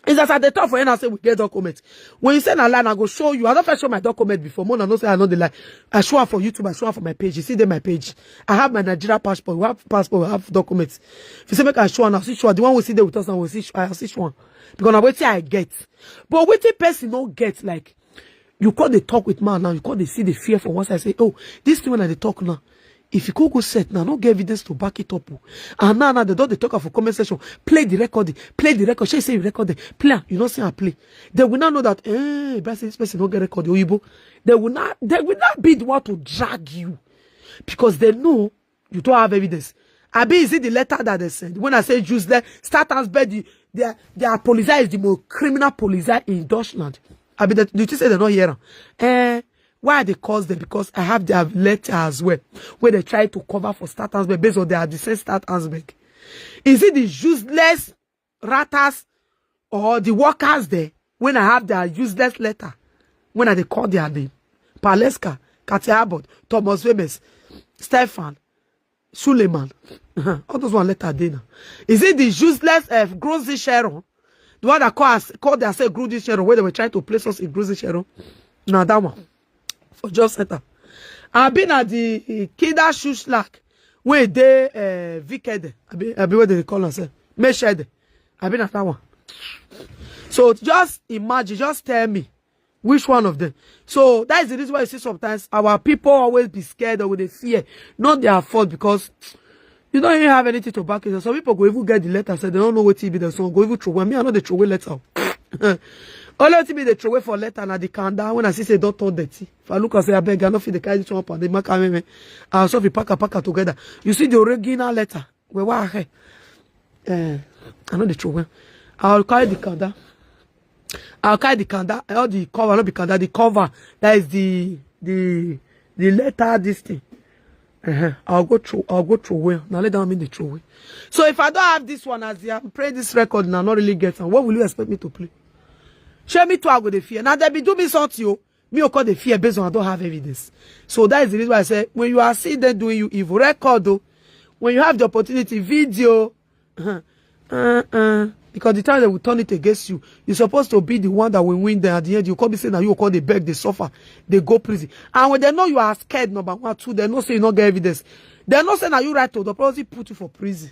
It's as I dey talk for you now, say we get document. When you say na lie, I go show you. I don't first show my document before. Mona no say I know the lie. I show am for YouTube. I show am for my page. You see there my page. I have my Nigeria passport. We have passport. We have documents. If you say make I show am, I see show am. The one we see there with us now, we see show, I see show am. Because na wetin I get. But wetin person no get, like, you call the talk with man now. You call the see the fear for one side. Say, oh, this thing when I dey talk now, if you could go set now, no get evidence to back it up. Oh. And now, now they don't dey talk am for comment section. Play the recording, play the record. She say you record it, play am. You don't say I play. They will not know that, eh, but this person don't get record. Oyibo. They will not. They will not be the one to drag you because they know you don't have evidence. Abi, is it the letter that they send? When I say useless, Satan's bed, the, their, their policy is the most criminal policy in Deutschland. Abi, that, do you say they don't hear am? Eh, why they cause them? Because I have their letter as well, where they try to cover for Satan's bed based on their descent Satan's bed. Is it the useless ratas or the workers there when I have their useless letter? When I dey call their name, Paleska, Kathy Abbott, Thomas Wemes, Stefan, Suleiman. All those one letter dey now. Is it the useless uh, Grozi Sharon? The one that call us, call their say Grozi Sharon, where they were trying to place us in Grozi Sharon? Now that one. For job center. I been at the Kida Shushlag, where they uh, Vikede. I be, I be what they call us. Meshede. I been at that one. So just imagine, just tell me which one of them. So that is the reason why you see sometimes our people always be scared or with the fear, not their fault, because you don't even have anything to back it. Some people go even get the letter, say they don't know what T B the song, go even throw away. Me, I know they throw away letter. Only T B they throw away for letter na the kanda when I see say don't turn dirty. If I look and say, I beg, I no fit the carry this one up and they make me. I also be pack and pack am together. You see the original letter. Well, why? Eh, I know the throw away. I'll carry the kanda. I'll carry the kanda. All the cover, not be kanda. The cover. That is the the the letter. This thing. Uh-huh. I'll go throw. I'll go throw away. Now let down mean the throw away. So if I don't have this one as I'm playing this record now, not really get am. What will you expect me to play? Show me to I go the fear. Now they be do me something. Oh. Me o call the fear based on I don't have evidence. So that is the reason why I say when you are seeing them doing you evil, record though. When you have the opportunity, video. Uh-uh. Because the time they will turn it against you, you're supposed to be the one that will win them at the end. You can't be saying that you call they beg, they suffer, they go prison. And when they know you are scared, number one, two, they know say you not get evidence. They know say now you right to the policy put you for prison.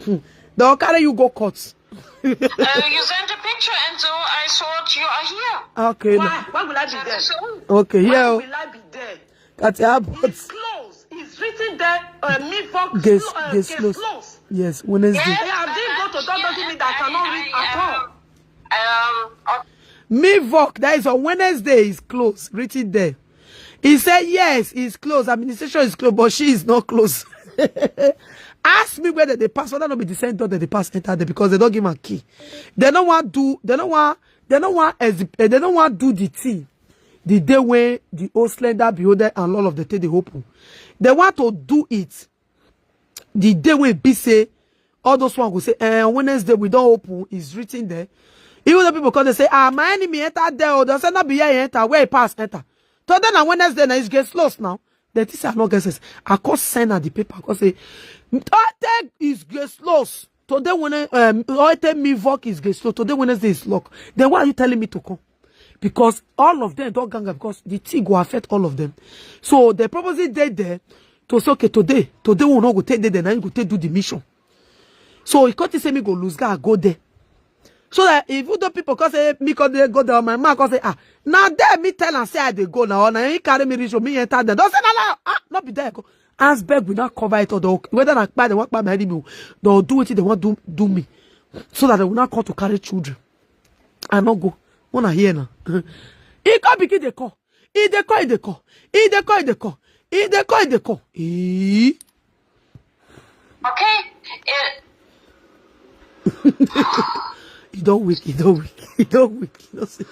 Hmm. They'll carry you go court. Uh, you sent a picture and so I thought you are here. Okay. No. Why? Why will I be there? So, okay, why yeah. Will I be there? Katia, but it's closed. It's written there. Uh, Mivok. Guess, clo- uh, guess close. Close. Yes, Wednesday. Yes, I didn't go to doctor give me that I cannot read at all. Um, okay. Mivok, that is on Wednesday, is closed. Written there. He said yes, it's closed. Administration is closed, but she is not closed. Ask me whether they pass, whether not be the same door that they pass enter there because they don't give a key. They don't want do. They don't want. They don't want. As eh, they don't want do the thing. The day when the old slender beholder and all of the thing they open, they want to do it. The day when be say all those one go say, eh, Wednesday we don't open is written there. Even the people come they say, ah, my enemy enter there. Or they say not be here enter where he pass enter. Today na Wednesday na is get slows now. They think say I no get sense. I call send at the paper. I call say, take is get slows. Today when um, I tell me work is get slow. Today Wednesday is luck. Then why are you telling me to come? because all of them don ganga, because the thing go affect all of them. So they purposely dey there to say, okay, today, today we no go take dey there, na you go take do the mission. So he come think say me go lose guard, go there. So that even though people come say me come dey go there, my man come say, ah, na there me tell am say I dey go now, na he carry me reach, me enter there. Don say, no, no, ah, no be there I go. As beg we not cover it, or they'll- whether I buy, they want buy my enemy, they'll do wetin they want do do me, so that they will not come to carry children. I not go. Wanna hear now? He come begin dey call. He dey call, he dey call. He dey call, he dey call. He dey call, he dey call. Eh? Okay. Eh, He don't weak, he don't weak, he don't weak, he don't see.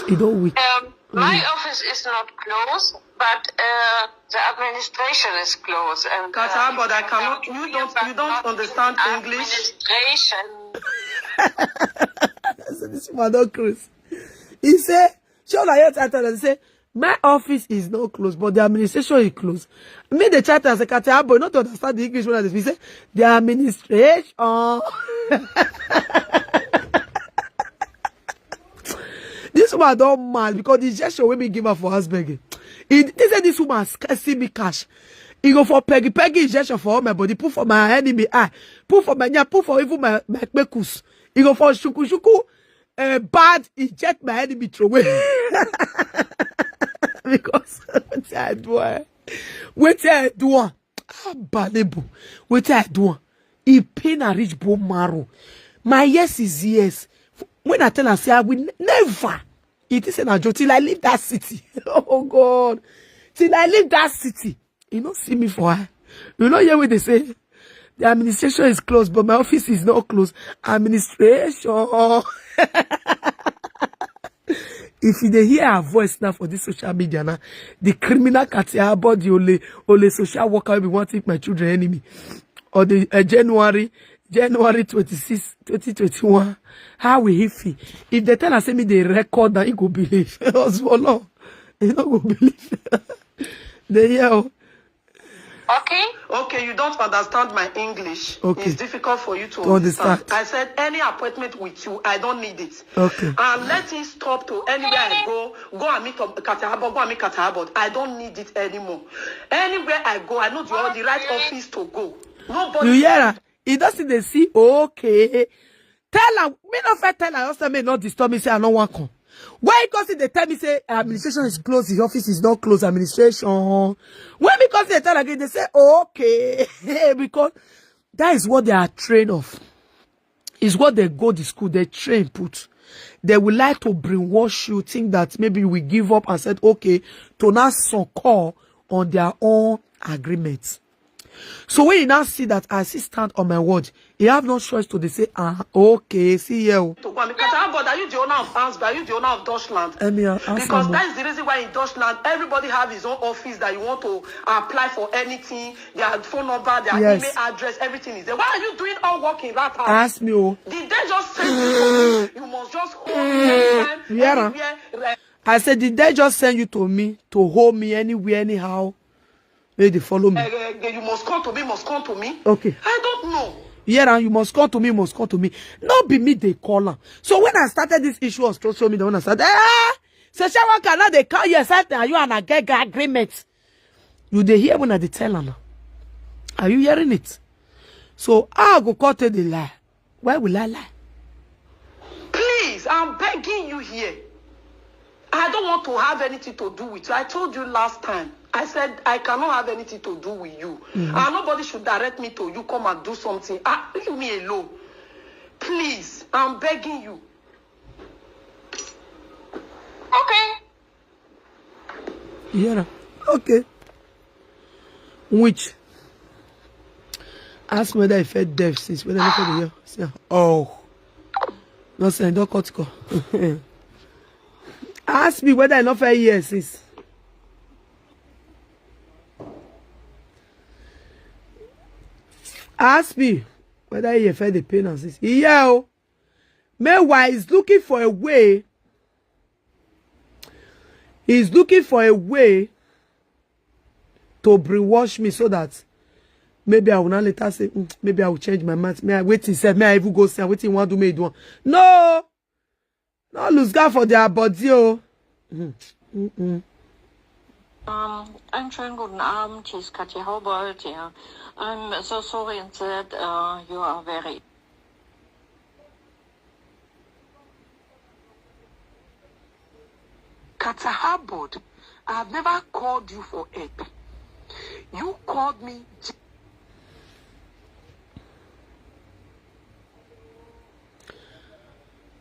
He don't weak. um, my office is not closed, but uh, the administration is closed. And uh, Kata, but I you cannot. cannot You hear don't. but You don't not understand English. Administration. I said, this woman don't crazy. He said, show that your title and say, my office is not closed, but the administration is closed. Me, the chat and say, Kata, boy, not to understand the English when I speak. Say, the administration. This woman don't mad because the gesture wey me give her for house begging. He, he said this woman scarcely me cash. He go for peggy peggy injection for all my body, put for my enemy eye, put for my nya, put for even my my kpekus. He go for shuku shuku, uh, bad inject my enemy throw away. Because wetin I do am? Wetin I do am? Abalebo. Wetin I do am? E pain and reach bone marrow. My yes is yes. When I tell am say I will ne- never, it is an joke till I leave that city. Oh God, till I leave that city, you no see me for her. You no hear what they say. The administration is closed, but my office is not closed. Administration. If you dey hear her voice now for this social media now, the criminal Katia about the only only social worker will be wanting my children enemy. Or the uh, January January twenty-six, twenty twenty-one. How will he feel? If they tell us say me they record now, he go believe. Oswallo, he no go believe. They hear. Oh. Okay. Okay, you don't understand my English. Okay. It's difficult for you to, To understand. I said any appointment with you, I don't need it. Okay. And let him stop to anywhere I go. Go and meet up Kata Harbor. Go and meet Kata Harbor. I don't need it anymore. Anywhere I go, I know the, the right office to go. Nobody. You hear her? He doesn't they see, okay. Tell her, me no fair tell her, also me not disturb me, say I no want come. Why? Because they tell me say administration is closed, the office is not closed, administration. When? Because they tell again, they say, okay. Because that is what they are trained of. Is what they go to school, they train put. They will like to brainwash you, think that maybe we give up and said, okay, to now succor on their own agreement. So when you now see that I still stand on my word, you have no choice to dey say, ah, okay, see here. Oh. To go and meet Kata Harbor, are you the owner of Ansbach? Are you the owner of Deutschland? Let me ask Because am. That is the reason why in Deutschland, everybody have his own office that you want to apply for anything, their phone number, their Yes. Email address, everything is there. Why are you doing all work in that house? Ask me, oh. Did they just send you to me? You must just call me anytime, Yeah, na. Anywhere. Re- I said, did they just send you to me to hold me anywhere, anyhow? May they follow me. eh, eh, you must come to me, must come to me. Okay. I don't know. Yeah, and you must come to me, must come to me. Not be me they call her. So when I started this issue on social media, when I said, eh, social worker now they call you, said, are you an agega agreement? You they hear when I dey tell her now. Are you hearing it? So I go cut the lie. Why will I lie? Please, I'm begging you here. I don't want to have anything to do with you. I told you last time. I said I cannot have anything to do with you. And nobody should direct me to you. Come and do something. Ah, leave me alone. Please, I'm begging you. Okay. Yeah. Okay. Which? Ask me whether I felt deaf since. Whether I felt the year. Oh. No, sir, don't cut call. Ask me whether I not felt year since. Ask me whether I felt the pain and since. Yeah. Oh. Meanwhile, he's looking for a way. He's looking for a way to brainwash me so that maybe I will not later say, "Mm, maybe I will change my mind." May I wait instead? May I even go say, wait, he want to make do one. No. No lose guard for their body, oh. Mm-mm. Um, einen schönen guten Abend, hier ist Katja Haubold. Yeah. I'm so sorry and sad uh, you are very. Katja Haubold, I have never called you for help. You called me.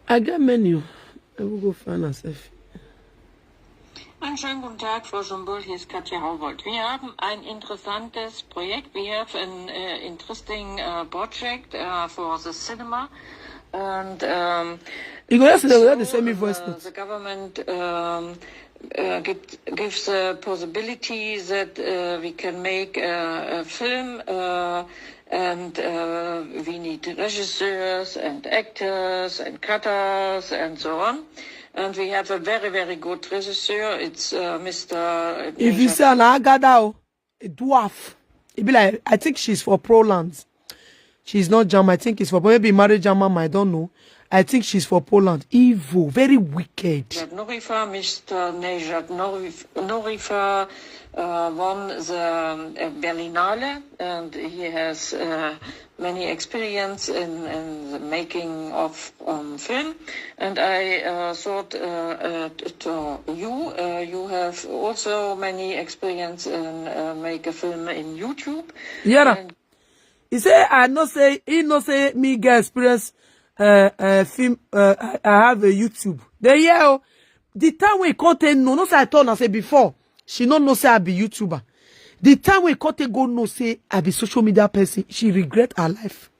I get menu. I will go find herself. Einen schönen guten Tag, Frau Schumbul. Hier ist Katja Haubold. Wir haben ein interessantes Projekt. We have an uh, interesting uh, project uh, for the cinema. And um, You go yesterday, we had the same voice uh, note. The government um, uh, gives, gives the possibility that uh, we can make a, a film uh, and uh, we need regisseurs and actors and cutters and so on. And we have a very, very good regisseur. It's uh, Mister If you say an agada, oh, a dwarf, it be like, I think she's for Poland. She's not German. I think it's for, maybe married German. I don't know. I think she's for Poland. Evil, very wicked. Nejad Norifa, Mister Nejad Norif- Norifa uh, won the uh, Berlinale, and he has uh, many experience in, in the making of um, film. And I uh, thought uh, uh, t- to you, uh, you have also many experience in uh, make a film in YouTube. Yeah. And He say, I know say, he know say me get experience uh, uh, film. Uh, I, I have a YouTube. The year, oh, the time we come take no, no say I told her say before. She no know say I be YouTuber. The time we come take go know say I be social media person, she regret her life.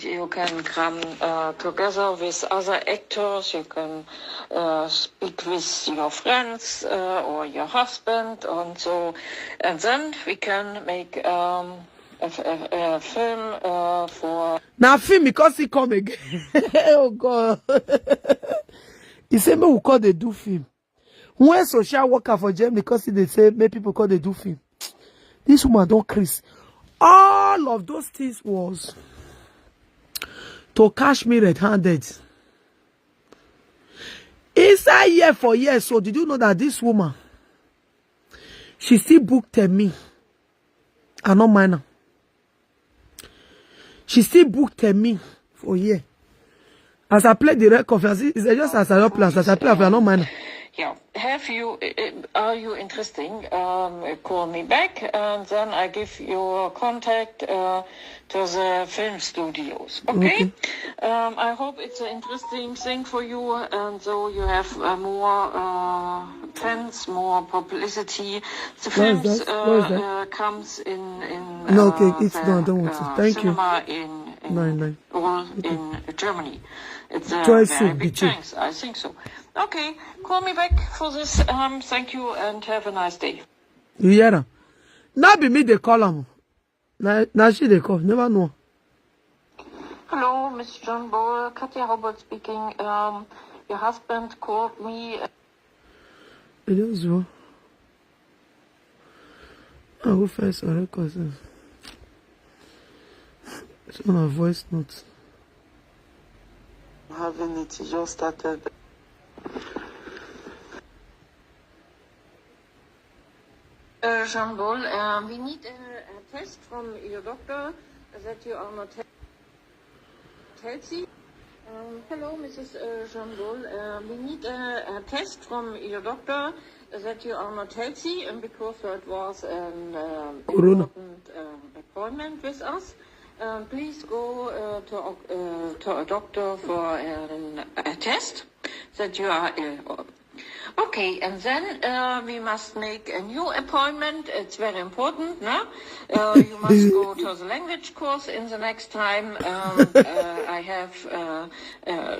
You can come uh, together with other actors. You can uh, speak with your friends uh, or your husband, and so, and then we can make um, a, f- a, a film uh, for. Now film because he come again. Oh God. He say me we call they do film. When social worker for Germany, because they say make people call they do film. This woman don't Chris. All of those things was to catch me red-handed. Inside year for years, so did you know that this woman, she still booked me? I no mind her. She still booked me for year. As I play the record, as it- it's just as I don't play, as I play, I no mind her. Yeah. Have you? Uh, are you interesting? Um, call me back, and then I give you a contact uh, to the film studios. Okay. Okay. Um, I hope it's an interesting thing for you, and so you have uh, more uh, fans, more publicity. The What is films that? What is that? Uh, uh, comes in in No, okay, uh, it's the, done. I don't want it. uh, Thank you. Cinema in, in Nine, nine. all in Germany. It's a Try very to big betray. Thanks. I think so. Okay, call me back for this. Um, thank you and have a nice day. You hear her? Not be me they call him. Now, now she they call. Never know. Hello, Miss John Ball. Katja Robert speaking. Um, your husband called me. It is well. I will first a record. It's on a voice note. Having it, you just started. Uh, Jean-Paul, uh, we need a, a test from your doctor that you are not he- healthy. Um, hello, Missus Uh, Jean-Paul. Uh, we need a, a test from your doctor that you are not healthy, and because it was an um, Corona. Important um, appointment with us. Um, please go uh, to, uh, to a doctor for an, a test that you are ill. Okay, and then uh, we must make a new appointment. It's very important, no? Uh, you must go to the language course in the next time. Um, uh, I have, uh, uh,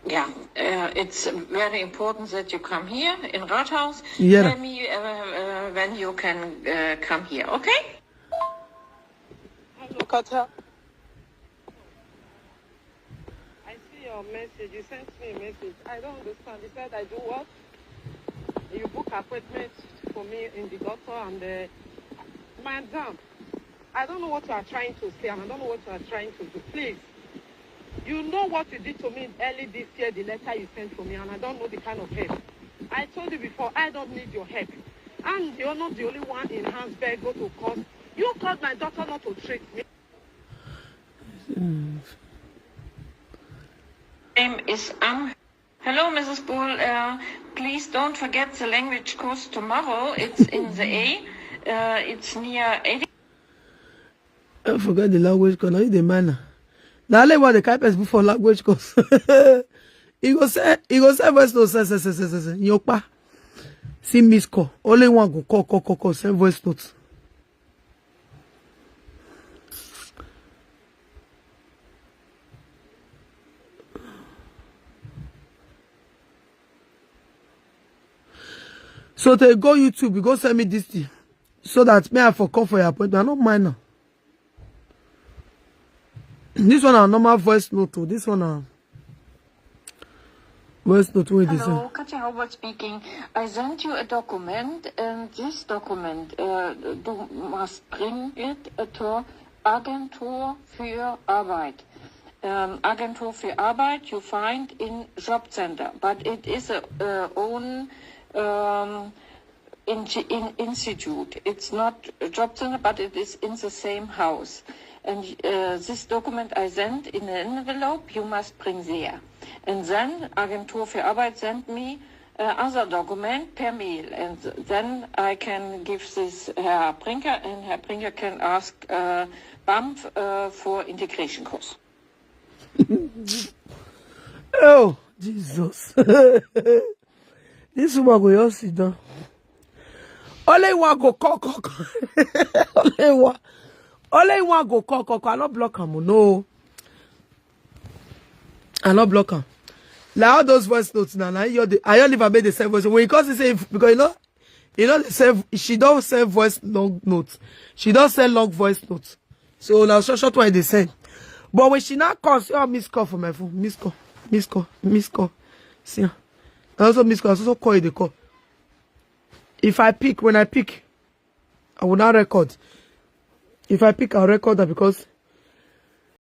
yeah, uh, it's very important that you come here in Rathaus. Yeah. Tell me uh, uh, when you can uh, come here, okay? Hello, Katja. I see your message. You sent me a message. I don't understand. You said I do what? You book appointment for me in the doctor and uh, madam, I don't know what you are trying to say and I don't know what you are trying to do. Please, You know what you did to me early this year, the letter you sent to me, and I don't know the kind of help. I told you before, I don't need your help. And you're not the only one in Hansberg go to court. You called my daughter not to treat me. Name is Am. Hello, Missus Bull. Uh, please don't forget the language course tomorrow. It's in the A. Uh, it's near eighty. I forget the language course. Now you the man. Now let what the kind person for language course. He go say, he go say voice note, say, say, say, say, say, say. Yopa. See miss call. Only one go call, call, call, call, send voice note. So they go YouTube, you go send me this thing. So that me I for call for your appointment. I don't mind now. This one a normal voice note. Oh. This one a voice note. Wait, this Hello, one. Katja Howard speaking. I sent you a document, and this document, uh, you must bring it uh, to Agentur für Arbeit. Um, Agentur für Arbeit you find in Jobcenter, but it is a uh, own um, in, in institute. It's not a Jobcenter, but it is in the same house. And uh, this document I sent in an envelope. You must bring there. And then Agentur für Arbeit sent me uh, other document per mail, and then I can give this Herr Brinker, and Herr Brinker can ask uh, BAMF uh, for integration course. Oh, Jesus. This woman go just sit down. Only one go call, call, call. Only one. Only one go call, call, call. I not block him, no. I not block him. Like all those voice notes now, now you the I don't even made the same voice. When you call say if- because you know, you know the same she don't send voice long notes. She don't send long voice notes. So now short short why they send. But when she now calls, you miss call for my phone. Miss call. Miss call. Miss call. See. I also miss call. I also call you the call. If I pick, when I pick, I will not record. If I pick, I'll record that because